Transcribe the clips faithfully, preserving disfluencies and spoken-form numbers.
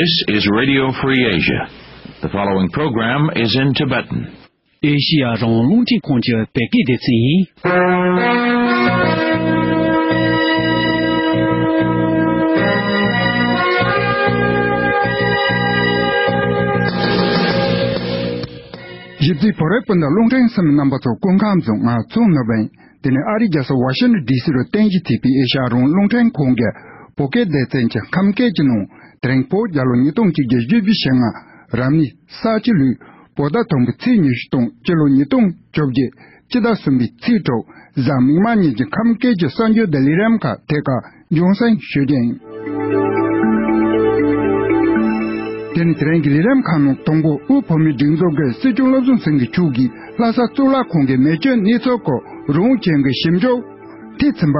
This is Radio Free Asia. The following program is in Tibetan. ཨེ་ཤི་ཡ་རང་དབང་རླུང་འཕྲིན་ཁང་གི་བོད་སྐད་སྡེ་ཚན་ཡིན། ཞིབ་འཚིག་བོད་རིགས་སྤུན་ཟླ་རླུང་འཕྲིན་གསན་མི་རྣམ་པ་ཚོ་སྐུ་ཁམས་བཟང་། ང་ཚོང་ནོར་བུ་ཡིན། དེ་ནས་ཨ་རིའི་རྒྱལ་ས་ཝ་ཤིང་ཊོན་ཌི་སི་རུ་རྟེན་གཞི་བྱས་པའི་ཨེ་ཤ་ཡ་རང་དབང་རླུང་འཕྲིན་ཁང་གི་བོད་སྐད་སྡེ་ཚན་གྱི་ཁམས་སྐད་ཀྱི་ནང་དེ་རིང་བོད་རྒྱལ་ལོ་ཉིས་སྟོང་གཅིག་བརྒྱ་བཞི་བཅུ་ཞེ་ལྔ། རབ་གནས་ས་བྱི་ལོའི་བོད་ཟླ་དང་པོའི་ཚེས་ཉི་ཤུ་སྟོང་། སྤྱི་ལོ་ཉིས་སྟོང་བཅོ་བརྒྱད་སྤྱི་ཟླ་གསུམ་པའི་ཚེས་དྲུག་གཟའ་མིག་དམར་ཉིན་གྱི་ཁམས་སྐད་ཀྱི་གསར་འགྱུར་དང་ལས་རིམ་ཁག་ཐད་ཀར་རྒྱང་སྲིང་ཞུ་རྒྱུ་ཡིན། དེ་ནི་དེ་རིང་གི་ལས་རིམ་ཁག་ནང་དང་པོ་དབུས་བོད་མིའི་སྒྲིག་འཛུགས་ཀྱི་སྲིད་སྐྱོང་བློ་བཟང་སེང་གེ་མཆོག་གིས་ལྷ་ས་གཙུག་ལག་ཁང་གི་མེ་སྐྱོན་གནས་ཚུལ་སྐོར་རང་དབང་ཅན་གྱི་ཞིབ་འཇུག་མཐིལ་ཕྱིན་པ་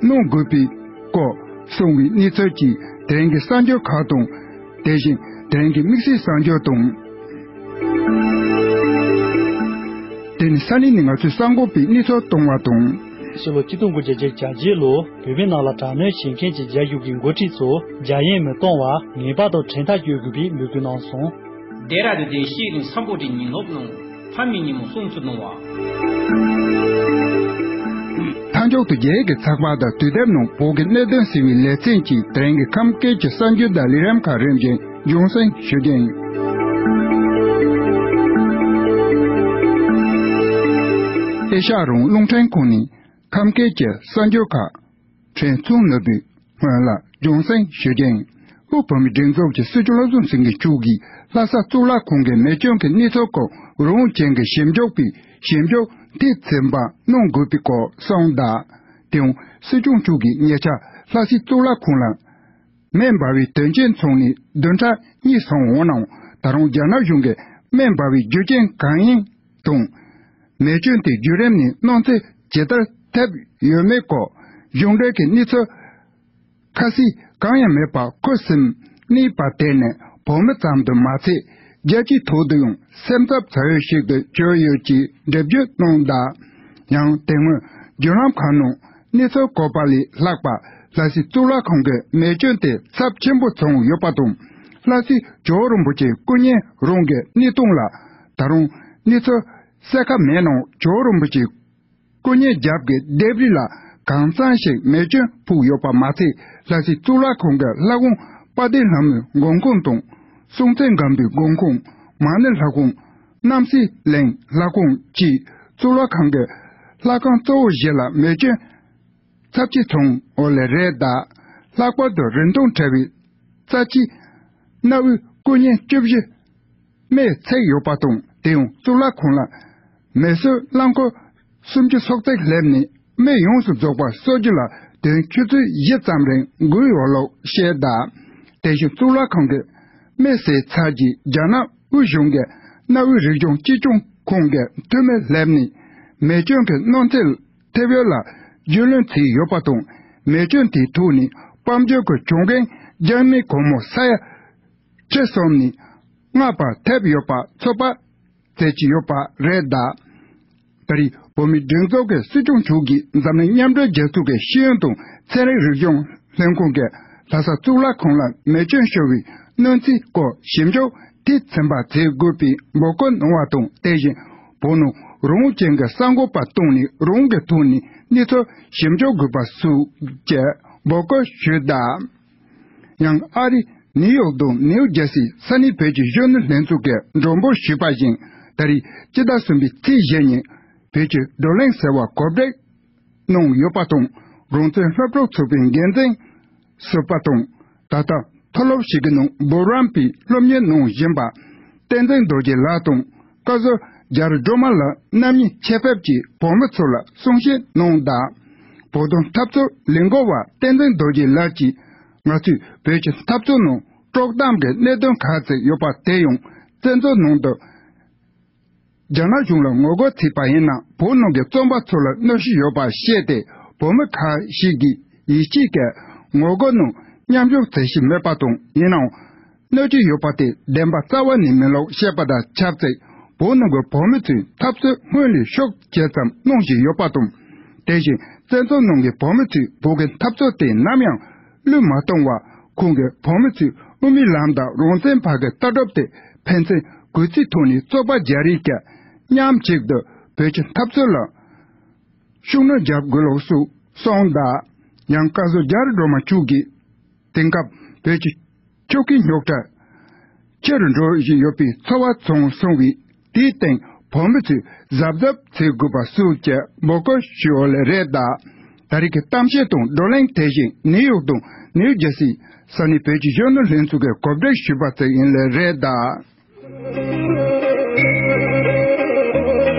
གནང་དགོས་པའི་སྐོར་གསུངས་པའི་གནས་ཚུལ་གྱིས་དེ་རིང་གི་གསར་འགྱུར་ཁག་དང་། དེ་བཞིན་དེ་རིང་གི་དམིགས་བསལ་གསར་འགྱུར་དང་། དེ་ནི་ས་གནས་ནས་ང་ཚོས་གསར་འགོད་པའི་གནས་ཚུལ་གཏོང་བ་དང་། ཕྱི་ལོ་ཆིག་སྟོང་དགུ་བརྒྱ་བརྒྱད་ཅུ་གྱ་བརྒྱད་ལོར་བོད་མིའི་ནང་ལ་དྲག་གནོན་བྱེད་མཁན་གྱི་རྒྱ་གཞུང་གི་འགོ་ཁྲིད་ཚོ་རྒྱ་ཡན་མི་གཏོང་བར་ངེས་པར་དུ་ཁྲིམས་ཐག་གཅོད་དགོས་པའི་འབོད་སྐུལ་གནང་སོང་། ལྡེ་ར་ལྡུན་དེ་ཤེས་རིག་འཚམས་པོ་གྲའི་ཉིན་སློབ་གནང་། ཕ་མའི་ཉིན་མོ་སྲུང་བརྩི་གནང་བ། མཐའ་མཇུག་ཏུ་རྒྱའི་གི་ཚགས་པར་དང་དུས་དེབ་ནང་བོད་ཀྱི་གནད་དོན་ཟེར་བའི་ལེ་ཚན་གྱིས་དེ་རིང་གི་ཁམས་སྐད་ཀྱི་གསར་འགྱུར་དང་ལས་རིམ་ཁག་རིམ་བཞིན་རྒྱང་སྲིང་ཞུ་རྒྱུ་ཡིན། ཨེ་ཤ་ཡ་རང་དབང་རླུང་འཕྲིན་ཁང་ནས་ཁམས་སྐད་ཀྱི་གསར་འགྱུར་ཁག་ཕྲན་ཚུན་ནོར་བུས་སྔོན་ལ་རྒྱང་སྲིང་ཞུ་རྒྱུ་ཡིན། དབུས་བོད་མིའི་སྒྲིག་འཛུགས་ཀྱི་སྲིད་སྐྱོང་བློ་བཟང་སེང་གེ་མཆོག་གིས་ལྷ་ས་གཙུག་ལག་ཁང་གི་མེ་སྐྱོན་གྱི་གནས་ཚུལ་སྐོར་རང་དབང་ཅན་གྱི་ཞིབ་འཇུག་པའི་ཞིབ་འཇུག་མཐིལ་ཕྱིན་པ་གནང་དགོས་པའི་སྐོར་གསུངས་གདའ། དེ་ཡང་སྲིད་སྐྱོང་མཆོག་གིས་ཉེ་ཆར་ལྷ་སའི་གཙུག་ལག་ཁང་ལ་མེ་འབར་བའི་དོན་རྐྱེན་ཚང་ནས་བདུན་ཕྲག་གཉིས་སོང་འོང་ནའང་ད་རུང་རྒྱ་ནག་གཞུང་གིས་མེ་འབར་བའི་རྒྱུ་རྐྱེན་གང་ཡིན་དང་། མེ་སྐྱོན་དེའི་བརྒྱུད་རིམ་ནས་གནོད་འཚེ་ཇི་ལྟར་ཐེབས་ཡོད་མེད་སྐོར་གཞུང་འབྲེལ་གྱི་གནས་ཚུལ་ཁ་གསལ་གང་ཡང་མེད་པར་ཁུ་སིམ་གནས་པ་དེ་ནི་བོད་མི་ཙམ་དུ་མ་ཚད་རྒྱལ་སྤྱིའི་ཐོག་ཏུ་ཡང་སེམས་འཚབ་ཚ་ཡོད་ཞིག་ཏུ་གྱུར་ཡོད་ཅེས་འགྲེལ་བརྗོད་གནང་གདའ། ཡང་དེ་སྔོན་བརྒྱུད་ལམ་ཁག་ནང་གནས་ཚུལ་བཀོད་པ་ལས་ལྷག་པར་ལྷ་སའི་གཙུག་ལག་ཁང་གི་མེ་སྐྱོན་དེ་ཚབས་ཆེན་པོ་བྱུང་ཡོད་པ་དང་། ལྷ་སའི་ཇོ་བོ་རིན་པོ་ཆེའི་སྐུ་བརྙན་རང་གི་གནས་སྟངས་ལ་ད་རུང་གནས་ཚུལ་གསལ་ཁ་མེད་ནའང་ཇོ་བོ་རིན་པོ་ཆེའི་སྐུ་བརྙན་རྒྱབ་ཀྱི་ལྡེབས་རིས་ལ་གང་འཚམ་ཞིག་མེ་སྐྱོན་ཕོག་ཡོད་པ་མ་ཚད། ལྷ་སའི་གཙུག་ལག་ཁང་གི་ལྷ་ཁང་དཔལ་ལྡན་ལྷ་མོའི་མགོན་ཁང་དང་། སྲོང་བཙན་སྒམ་པོའི་མགོན་ཁང་། མ་ཎི་ལྷ་ཁང་། རྣམ་སྲས་གླིང་ལྷ་ཁང་བཅས་གཙུག་ལག་ཁང་གི་ལྷ་ཁང་གཙོ་བོ་བཞི་ལ་མེ་སྐྱོན་ཚབས་ཆེ་བྱུང་ཡོད་ལེ་རེད་གདའ། ལྷག་པར་དུ་རིན་ཐང་བྲལ་བའི་རྩ་ཆེའི་གནའ་བོའི་སྐུ་བརྙན་བཅུ་བཞི་མེས་ཚིག་ཡོད་པ་དང་། དེ་ཡང་གཙུག་ལག་ཁང་ལ་མེ་གསོད་རླངས་འཁོར་སུམ་ཅུ་སོ་གཅིག་སླེབས་ནས་མེ་ཡོངས་སུ་རྫོགས་པ་གསོ་རྒྱུ་ལ་དོན་ཆུ་ཚོད་བཞི་ཙམ་རིང་འགོར་ཡོད་ལུགས་བཤད་གདའ། དེ་བཞིན་གཙུག་ལག་ཁང་གི་མེ་བསད་ཚར་རྗེས་རྒྱ་ནག་དབུས་གཞུང་གི་གནའ་བོའི་རིག་གཞུང་གཅེས་སྐྱོང་ཁང་གི་འཐུས་མི་སླེབས་ནས་མེ་སྐྱོན་གྱི་གནོད་འཚེ་ཐེབས་ཡོད་ལ་རྒྱུས་ལོན་བྱས་ཡོད་པ་དང་། མེ་སྐྱོན་དེའི་ཐོག་ནས་དཔལ་འབྱོར་གྱི་གྱོང་གུན་རྒྱ་མི་སྒོར་མོ་ས་ཡ་ཁྲི་གསུམ་ནས་ལྔ་བར་ཐེབས་ཡོད་པ་ཚོད་དཔག་བྱེད་ཀྱི་ཡོད་པ་རེད་གདའ། ད་རེས་བོད་མིའི་སྒྲིག་འཛུགས་ཀྱི་སྲིད་སྐྱོང་མཆོག་གིས་འཛམ་གླིང་མཉམ་འབྲེལ་རྒྱལ་ཚོགས་ཀྱི་ཤེས་ཡོན་དང་ཚན་རིག་རིག་གཞུང་ལྷན་ཁང་གིས་ལྷ་ས་གཙུག་ལག་ཁང་ལ་མེ་སྐྱོན་ཤོར་བའི་གནོད་འཚེའི་སྐོར་ཞིབ་འཇུག་མཐིལ་ཕྱིན་པ་བྱེད་དགོས་པའི་འབོད་སྐུལ་གནང་བ་དང་། དེ་བཞིན་བོད་ནང་རང་དབང་ཅན་གྱི་གསར་འགོད་པ་བཏང་ནས་རང་གི་ཐོག་ནས་གནས་ཚུལ་ཞིབ་འཇུག་དགོས་པ་སོགས་ཀྱི་འབོད་སྐུལ་ཞུས་གདའ། ཡང་ཨ་རིའི་ནིའུ་ཡོག་དང་ནིའུ་ཇར་སིའི་ས་གནས་བོད་ཀྱི་གཞོན་ནུ་ལྷན་ཚོགས་ཀྱིས་མགྲོན་འབོད་ཞུས་པ་བཞིན། ད་རེས་སྤྱི་ཟླ་གསུམ་པའི་ཚེས་བཞི་ཉིན་བོད་ཀྱི་བགྲོ་གླེང་ཟེར་བ་གོ་སྒྲིག་གནང་ཡོད་པ་དང་། རང་བཙན་སློབ་ཕྲུག་ཚོགས་པའི་འགན་འཛིན་ཟུར་པ་དང་། ད་ལྟ་མཐོ་སློབ་ཞིག་གི་ནང་འབུམ་རམས་པའི་སློབ་གཉེར་གནང་བཞིན་པ་བསྟན་འཛིན་རྡོ་རྗེ་ལགས་དང་། བཀའ་ཟུར་རྒྱ་རི་སྒྲོལ་མ་ལགས་རྣམ་གཉིས་ཆེད་ཕེབས་ཀྱིས་བོད་མི་ཚོ་ལ་གསུང་བཤད་གནང་གདའ། བོད་དོན་འཐབ་རྩོད་ལས་འགུལ་བ་བསྟན་འཛིན་རྡོ་རྗེ་ལགས་ཀྱིས་ང་ཚོས་བོད་ཀྱི་འཐབ་རྩོད་ནང་དཀྲོག་གཏམ་གྱི་གནད་དོན་ཁག་ཅིག་ཡོད་པ་དེ་ཡང་བཙན་འཛུལ་ནང་དུ་རྒྱ་ནག་གཞུང་ལ་ངོ་རྒོལ་བྱས་པ་ཡིན་ན་བོད་ནང་གི་བཙོན་པ་ཚོ་ལ་གནོད་གཞི་ཡོད་པ་ཤེས་ཏེ། བོད་མི་ཁག་ཞིག་གིས་ཡིད་ཆེས་ཀྱིས་ངོ་རྒོལ་ནང་མཉམ་ཞུགས་བྱེད་བཞིན་མེད་པ་དང་། ཡིན་ནའང་གནོད་ཀྱི་ཡོད་པ་དེ་བདེན་པ་རྩ་བ་ནས་མིན་ལུགས་བཤད་པ་དང་ཆབས་ཅིག་བོད་ནང་གི་བོད་མི་ཚོས་འཐབ་རྩོད་སྔོན་ལས་ཤུགས་ཆེ་ཙམ་གནང་བཞིན་ཡོད་པ་དང་། དེ་བཞིན་བཙན་བྱོལ་ནང་གི་བོད་མི་ཚོས་བོད་ཀྱི་འཐབ་རྩོད་དེ་ནམ་ཡང་བློས་མ་བཏང་བར་ཁོང་གིས་བོད་མི་ཚོས་ དབུ་མའི་ལམ་དང་རང་བཙན་བར་གྱི་ལྟ་གྲུབ་དེ་ཕན་ཚུན་གུས་བརྩིའི་ཐོག་ནས་རྩོད་པ་རྒྱག་རེས་བྱས། མཉམ་གཅིག་ཏུ་བོད་ཀྱི་འཐབ་རྩོད་ལ་ཤུགས་སྣོན་རྒྱག་དགོས་ལོགས་སུ་གསུངས་གདའ། ཡང་བཀའ་ཟུར་རྒྱ་རི་སྒྲོལ་མ་མཆོག་གིས། དེང་སྐབས་བོད་ཀྱི་ཆོལ་ཁའི་རྙོག་དྲ་ཆེ་རུ་འགྲོ་བཞིན་ཡོད་པའི་ཚོར་བ་ཚང་སོང་བས། དེའི་སྟེང་བོད་མི་ཚོས་གཟབ་གཟབ་བྱེད་དགོས་པ་སོགས་ཀྱི་འབོད་སྐུལ་ཞུས་པ་ལས་རེད་གདའ། ད་རེས་ཀྱི་གཏམ་བཤད་དང་བགྲོ་གླེང་དེ་བཞིན་ནིའུ་ཡོག་དང་ནིའུ་ཇར་སི་ས་གནས་བོད་ཀྱི་གཞོན་ནུ་ལྷན་ཚོགས་ཀྱིས་གོ་སྒྲིག་ཞུས་པ་ཙམ་ཡིན་ལས་རེད་གདའ།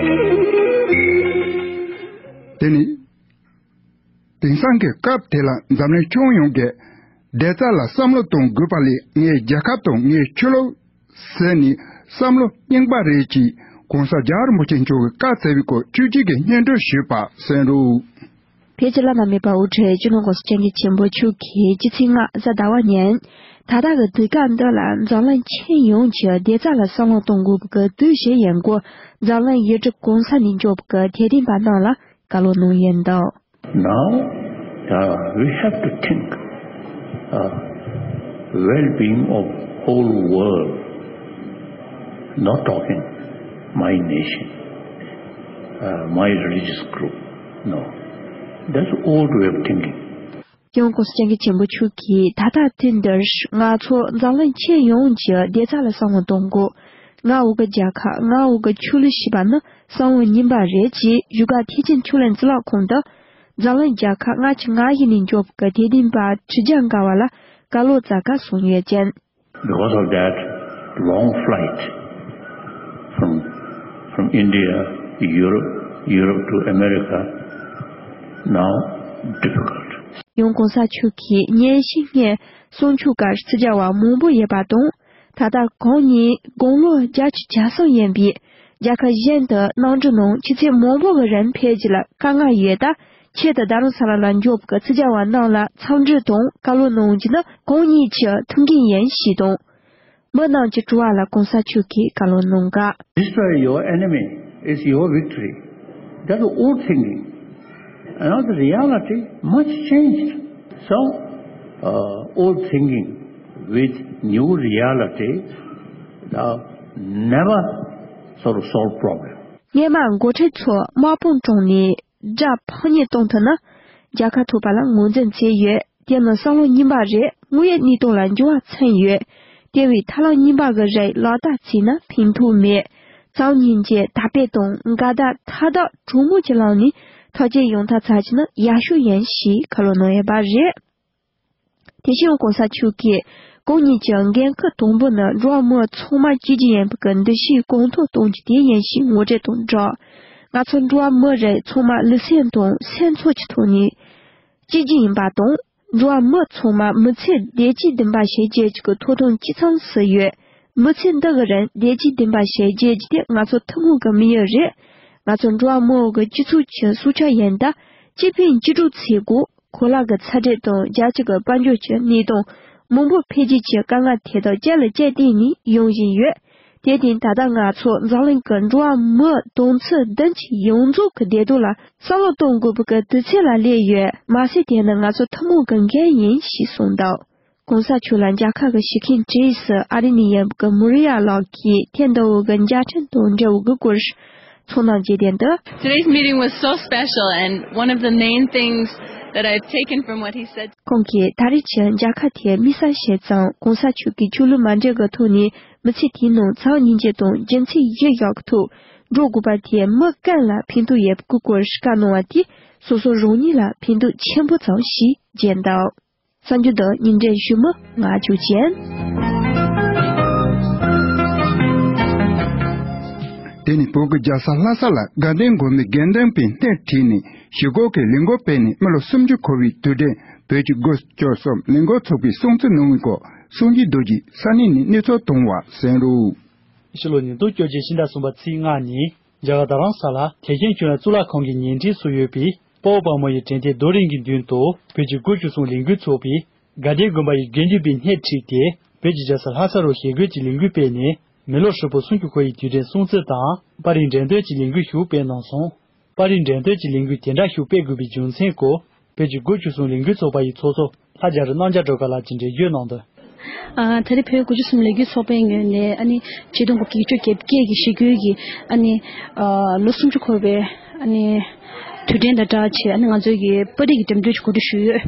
དེ་ནི། དེང་སང་གི་སྐབས་དེ་ལ་འཛམ་གླིང་ཁྱོན་ཡོངས་ཀྱི་བདེ་རྩ་ལ་བསམ་བློ་གཏོང་དགོས་པ་ལས། ངའི་རྒྱལ་ཁབ་དང་ངའི་ཆོས་ལུགས་ཟེར་ནས་བསམ་བློ་རྙིང་པ་རེད་ཅེས་༸གོང་ས་རྒྱལ་བ་རིན་པོ་ཆེ་མཆོག་གིས་བཀའ་སྩལ་བའི་སྐོར་ཆོས་བརྒྱུད་ཀྱི་སྙན་སྒྲོན་ཞུས་པ་གསན་རོགས། བོད་ཀྱི་བླ་ན་མེད་པ་དབུ་ཁྲིད་སྤྱི་ནོར་༸གོང་ས་༸སྐྱབས་མགོན་ཆེན་པོ་མཆོག་གིས་སྤྱི་ཚེས་ལྔ་གཟའ་ཟླ་བ་ཉིན། ད་ལྟ་གི་དུས་སྐབས་འདི་ལ་འཛམ་གླིང་ཁྱོན་ཡོངས་ཀྱི་བདེ་རྩ་ལ་བསམ་བློ་གཏོང་དགོས་པའི་དུས་ཤིག་ཡིན་སྐོར། འཛམ་གླིང་ཡུལ་གྲུ་གང་ས་ནས་འབྱོར་བའི་དད་ལྡན་པ་རྣམས་ལ་བཀའ་སློབ་གནང་ཡོད་འདུག Now, uh, we have to think, uh, well-being of whole world, not talking my nation, uh, my religious group. No. That's old way of thinking. ཡང་༸གོང་ས་༸སྐྱབས་མགོན་ཆེན་པོ་མཆོག་གིས་ད་ལྟ་དུས་འདིར་ང་ཚོ་འཛམ་གླིང་ཁྱོན་ཡོངས་ཀྱི་བདེ་རྩ་ལ་བསམ་བློ་གཏོང་དགོས། མངའ་འོག་གི་རྒྱལ་ཁབ་མངའ་འོག་གི་ཆོས་ལུགས་ཞེས་པ་ནི་བསམ་བློ་རྙིང་པ་རེད་ཅེས་བཞུགས་སྒར་ཐེག་ཆེན་ཆོས་གླིང་གཙུག་ལག་ཁང་དུ། འཛམ་གླིང་རྒྱལ་ཁབ་ལྔ་བཅུ་ང་བཞི་ནས་འབྱོར་བའི་དད་ལྡན་པ་ཁྲི་བརྒྱ་འགའ་བ་ལ་བཀའ་སློབ་སྩལ་ཁ་གསུངས་ཡོད་ཅིང་། Because of that long flight from, from India to Europe, Europe to America, now difficult. ཡང་༸གོང་ས་མཆོག་གིས་ཉིན་ཤས་སྔོན་གསུང་ཆོས་སྐབས་སུ་བཅར་བ་མང་པོ་ཡོད་པ་དང་། ད་ལྟ་གོང་ནས་དགུང་ལོ་བརྒྱད་ཅུ་གྱ་གསུམ་ཡིན་པའི་རྒྱལ་ཁབ་གཞན་དུ་གནམ་གྲུ་ནང་ཆུ་ཚོད་མང་པོ་གི་རིང་ཕེབས་རྒྱུ་ལ་དཀའ་ངལ་ཡོད་སྟབས། ཆེད་དུ་རྡ་རམ་ས་ལ་ལ་འབྱོར་བའི་སི་ཇ་བ་རྣམས་ལ་འཚམས་འདྲི་དང་བཀའ་སློབ་གནང་རྒྱུ་ནི་གང་ཉིད་ཀྱི་ཐུགས་འགན་ཡིན་ཞེས་དང་། མི་རྣམས་ཀྱི་དྲི་བ་ལ་གོང་ས་མཆོག་གིས་བཀའ་སློབ་གནང་སྐབས། Destroy your enemy is your victory. That's old thinking. And now the reality much changed. So, uh, old thinking with new reality, uh, never sort of solve problem. སྔོན་མ་འགོ་ཁྲིད་ཚོས་དམག་དཔུང་དྲངས་ནས་དགྲ་ཕམ་ཉེས་གཏོང་ཐུབ་ན། རྒྱལ་ཁ་ཐོབ་པ་ལ་ངོས་འཛིན་བྱས་ཡོད། དེ་ནི་བསམ་བློ་རྙིང་པ་རེད། དངོས་ཡོད་གནས་སྟངས་ལ་འགྱུར་བ་ཕྱིན་ཡོད། དེ་བས་ཐབས་ལམ་རྙིང་པ་གི་རིགས་ལག་བསྟར་བྱས་ན་ཕན་ཐོགས་མེད། ཚང་མ་མཉམ་དུ་དར་སྤེལ་དང་འགལ་ཟླ་མཐའ་དག་གྲོས་མོལ་གྱི་ལམ་ནས་ཐག་གཅོད་ཡོང་ཐབས་བྱ་རྒྱུ་ནི་ཡག་ཤོས་ཡིན་ཞེས་བཀའ་སློབ་གནང་ཡོད་པ་རེད། དེ་བཞིན་༸གོང་ས་མཆོག་གིས་གང་ཉིད་ཀྱི་འགན་ཁུར་དང་པོ་ནི་འགྲོ་བ་མི་ཚང་མ་གཅིག་གྱུར་ཡིན་པའི་འདུ་ཤེས་གོང་མཐོར་གཏོང་རྒྱུ་དེ་ཡིན་ཞེས་ངོ་སྤྲོད་དང་སྦྲགས། ང་ཚོ་འགྲོ་བ་མི་རིགས་ཚང་མ་ལུས་སེམས་དང་སེམས་ཚོར་གྱི་ཐོག་ནས་གཅིག་གྱུར་ཡིན་པ་དང་། འགྲོ་བ་མི་ཚང་མ་མི་ཚེ་བདེ་སྐྱིད་ལྡན་པ་ཞིག་སྐྱེལ་རྒྱུ་གི་ཐོབ་ཐང་གཅིག་མཚུངས་སུ་ཡོད། མི་ཚེ་འདི་གི་རིང་བདེ་སྐྱིད་ལྡན་པ་ཞིག་སྐྱེལ་རྒྱུ་དེ་ང་ཚོ་ཐུན་མོང་གི་དམིགས་ཡུལ་རེད། ང་ཚོ་འགྲོ་བ་མི་འོག་གི་སྤྱི་ཚོགས་ཀྱི་སྲོག་ཆགས་ཡིན་སྟབས་གཅིག་ཕན་གཅིག་གྲོགས་བྱེད་དགོས། གོ་ལ་གི་ཚ་དྲོད་དང་རྒྱལ་སྤྱི་གི་དཔལ་འབྱོར་གྱི་གནས་སྟངས། མི་འབོར་འཕེལ་རྒྱས་ཀྱི་དཀའ་ངལ་དེ་དག་གཅིག་ལ་གཅིག་བརྟེན་ནས་ཡོང་བཞིན་ཡོད། དེར་བརྟེན་ད་ལྟ་ང་ཚོ་འཛམ་གླིང་གི་འགྲོ་བ་མི་དུང་ཕྱུར་བདུན་ཅུ་ཡོངས་རྫོགས་ཀྱི་བདེ་སྡུག་ལ་བསམ་བློ་གཏོང་དགོས་པའི་དུས་ཚོད་ལ་སླེབས་ཡོད། མ་ཟད་དེ་ནི་ང་ཚོ་ཐུན་མོང་གི་འགན་ཡིན་ཞེས་གསུངས་འདུག་གོང་ས་མཆོག་ལ་མཇལ་ཁ་གི་ཞུ་མཁན་བྲིས་སུ་ཨ་རི་ནས་ཡིན་པའི་མུ་རི་ཡ་ལགས་ཀྱིས་ཐེངས་འདི་བོ་གི་མཇལ་འཕྲད་དང་འབྲེལ་བའི་གི་སྐོར་ཚོགས་གནང་རྗེས་དེ་འདི། Today's meeting was so special, and one of the main things that I've taken from what he said. ཁོང་གིས་ད་རེས་ཀྱི་མཇལ་ཁ་དེ་དམིགས་བསལ་ཞིག་ཙང་གོང་ས་མཆོག་གིས་ཆོས་ལུགས་མ་འདྲེས་ཀྱི་ཐོག་ནས་མི་ཚེ་དེའི་ནང་ཚང་སྙིང་རྗེ་དང་རྒྱུ་མཚན་གཞིར་བཞག་གི་ཐོག་འགྲོ་དགོས་པ་དེ་མི་ཀུན་ལ་ཕན་ཐོགས་ཡོད་པའི་སྐོར་བཀའ་གནང་བ་དེས་སོ་སོ་རང་ཉིད་ལ་ཕན་ཐོགས་ཆེན་པོ་ཙམ་ཞིག་བྱས་འདུག་གསར་འགྱུར་དང་ཉིན་རེ་ཞུ་མི་ང་ཅུ་ཅན། དེ་ནི་བོད་ཀྱི་རྒྱལ་ས་ལྷ་ས་ལ་དགའ་ལྡན་དགོན་པའི་དགེ་འདུན་པའི་སྣེ་ཁྲིད་ནས་ཞི་རྒོལ་གྱི་ལས་འགུལ་སྤེལ་ནས་མི་ལོ་སུམ་ཅུ་འཁོར་བའི་དུས་དྲན་བོད་ཀྱི་སྒོ་སྐྱོར་སོགས་ལས་འགུལ་ཚོགས་པའི་སྲུང་བརྩི་གནང་བའི་སྐོར་སངས་རྒྱས་རྡོ་རྗེས་ས་གནས་ནས་གནས་ཚུལ་བཏང་བ་གསན་རོགས། ཕྱི་ལོ་ཉིས་སྟོང་བཅོ་བརྒྱད་ཕྱི་ཟླ་གསུམ་པ་ཚེས་ལྔ་ཉིན། རྒྱ་གར་རྡ་རམ་ས་ལ་ཐེག་ཆེན་ཆོས་གླིང་གཙུག་ལག་ཁང་གི་ཉེ་འཁྲིས་སུ་ཡོད་པའི་དཔའ་བོ་དཔའ་མོ་ཡི་དྲན་རྟེན་རྡོ་རིང་གི་མདུན་དུ་བོད་ཀྱི་སྒོ་ཕྱུགས་སྲུང་ལས་འགུལ་ཚོགས་པས་དགའ་ལྡན་དགོན་པ་ཡི་དགེ་འདུན་པའི་སྣེ་ཁྲིད་དེ་བོད་ཀྱི་རྒྱལ་ས་ལྷ་ས་རུ་ཞི་རྒོལ་གྱི་ལས་འགུལ་སྤེལ་ནས་མི་ལོ་ཧྲིལ་པོ་སུམ་ཅུ་འཁོར་བའི་དུས་དྲན་སྲུང་བརྩི་དང་པར་རིས་འགྲེམས་སྟོན་གྱི་ལས་འགུལ་ཞིག་སྤེལ་གནང་སོང་། པར་རིས་འགྲེམས་སྟོན་གྱི་ལས་འགུལ་དེ་འདྲ་ཞིག་སྤེལ་དགོས་པའི་རྒྱུ་མཚན་སྐོར་བོད་ཀྱི་སྒོ་ཕྱུགས་སྲུང་ལས་འགུལ་ཚོགས་པ་ཡི་ཚོགས་གཙོ་ལྷ་རྒྱ་རི་རྣམ་རྒྱལ་སྒྲོལ་དཀར་ལགས་ཀྱིས་འགྲེལ་བརྗོད་གནང་དོན། ཨ། ད་རེས་བོད་དགུ་བཅུ་གསུམ་ལས་འགུལ་ཚོགས་པའི་ངོས་ནས་ཨ་ནི་ཆིག་སྟོང་དགུ་བརྒྱ་བརྒྱད་ཅུ་གྱ་བརྒྱད་ཀྱི་ཞི་རྒོལ་གྱི་ཨ་ནི་ཨ་ལོ་སུམ་ཅུ་འཁོར་བའི་ཨ་ནི་དུས་དྲན་དང་སྦྲགས་བྱས་ཨ་ནི་ང་ཚོའི་གི་པར་རིས་ཀྱི་འགྲེམས་སྟོན་ཞིག་གོ་སྒྲིག་ཞུས་ཡོད།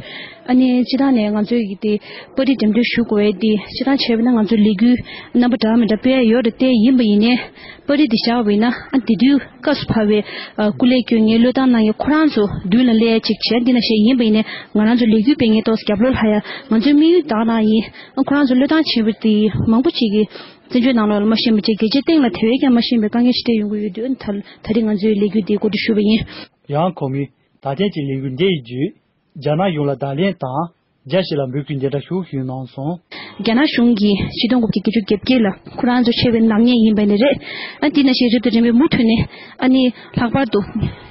ཨ་ནི་སྤྱིར་བཏང་ནས་ང་ཚོའི་གི་དེ་པར་རིས་འགྲེམས་སྟོན་ཞུ་དགོས་པའི་དེ་སྤྱིར་བཏང་བྱས་པ་ན་ང་ཚོའི་ལས་འགུལ་རྣམ་པ་འདྲ་མི་འདྲ་སྤེལ་ཡ་ཡོད་རེད། དེ་ཡིན་པ་ཡིན་ནའི་པར་རིས་དེ་བཞག་པ་ཡིན་ན་ཨ་དེ་དུས་སྐབས་སུ་བབས་པའི་ཨ་སྐུ་ལས་བསྐྱོན་མཁན་བློས་བཏང་གནང་མཁན་ཁོ་རང་ཚོ་མདུན་ལ་སླེབས་ཡ་ཅིག་བྱས། འདི་ན་བཤད་ཡིན་པ་ཡིན་ནའི་ང་རང་ཚོ་ལས་འགུལ་སྤེལ་མཁན་ཏོག་ཙམ་རྒྱབ་ལོགས་ལྷག་ཡ། ང་ཚོའི་དམིགས་ཡུལ་དག་ནང་ཡིན། ཁོ་རང་ཚོ་བློས་བཏང་བྱས་པ་དེ་མང་པོ་ཅིག་གིས་བཙན་བྱོལ་ནང་ལོགས་ལ་མ་ཤེས་པ་བྱས། རྒྱལ་སྤྱིའི་སྟེང་ལ་དེ་བས་ཀྱང་མ་ཤེས་པའི་དཀའ་ངལ་ཞིག་འཕྲད་ཡོང་གི་ཡོད་དུས་ད་ད་རེས་ང་ཚོའི་ལས་འགུལ་འདི་གོ་སྒྲིག་ཞུས་པ་ཡིན། ཡང་ཁོ་མོས་ད་ཐེངས་ཀྱི་ལས་འགུལ་འདི་ཡི་བརྒྱུད་རྒྱ་ནག་གཞུང་ལ་བརྡ་ལན་དང་རྒྱ་ཞིག་ལ་འབོད་སྐུལ་འདི་འདྲ་ཞུ་ཞུས་གནང་སོང་། རྒྱ་ནག་གཞུང་གིས་ཆིག་སྟོང་དགུ་བརྒྱ་བརྒྱད་ཅུ་གྱ་བརྒྱད་ལ་ཁོ་རང་ཚོ་ཆེ་བའི་ནག་ཉེས་ཡིན་པ་ནི་རེད། ཨ་དེ་ནང་བཞིན་རིམ་དང་རིམ་པས་མུ་མཐུད་ནས་ཨ་ནི་ལྷག་པར་དུ་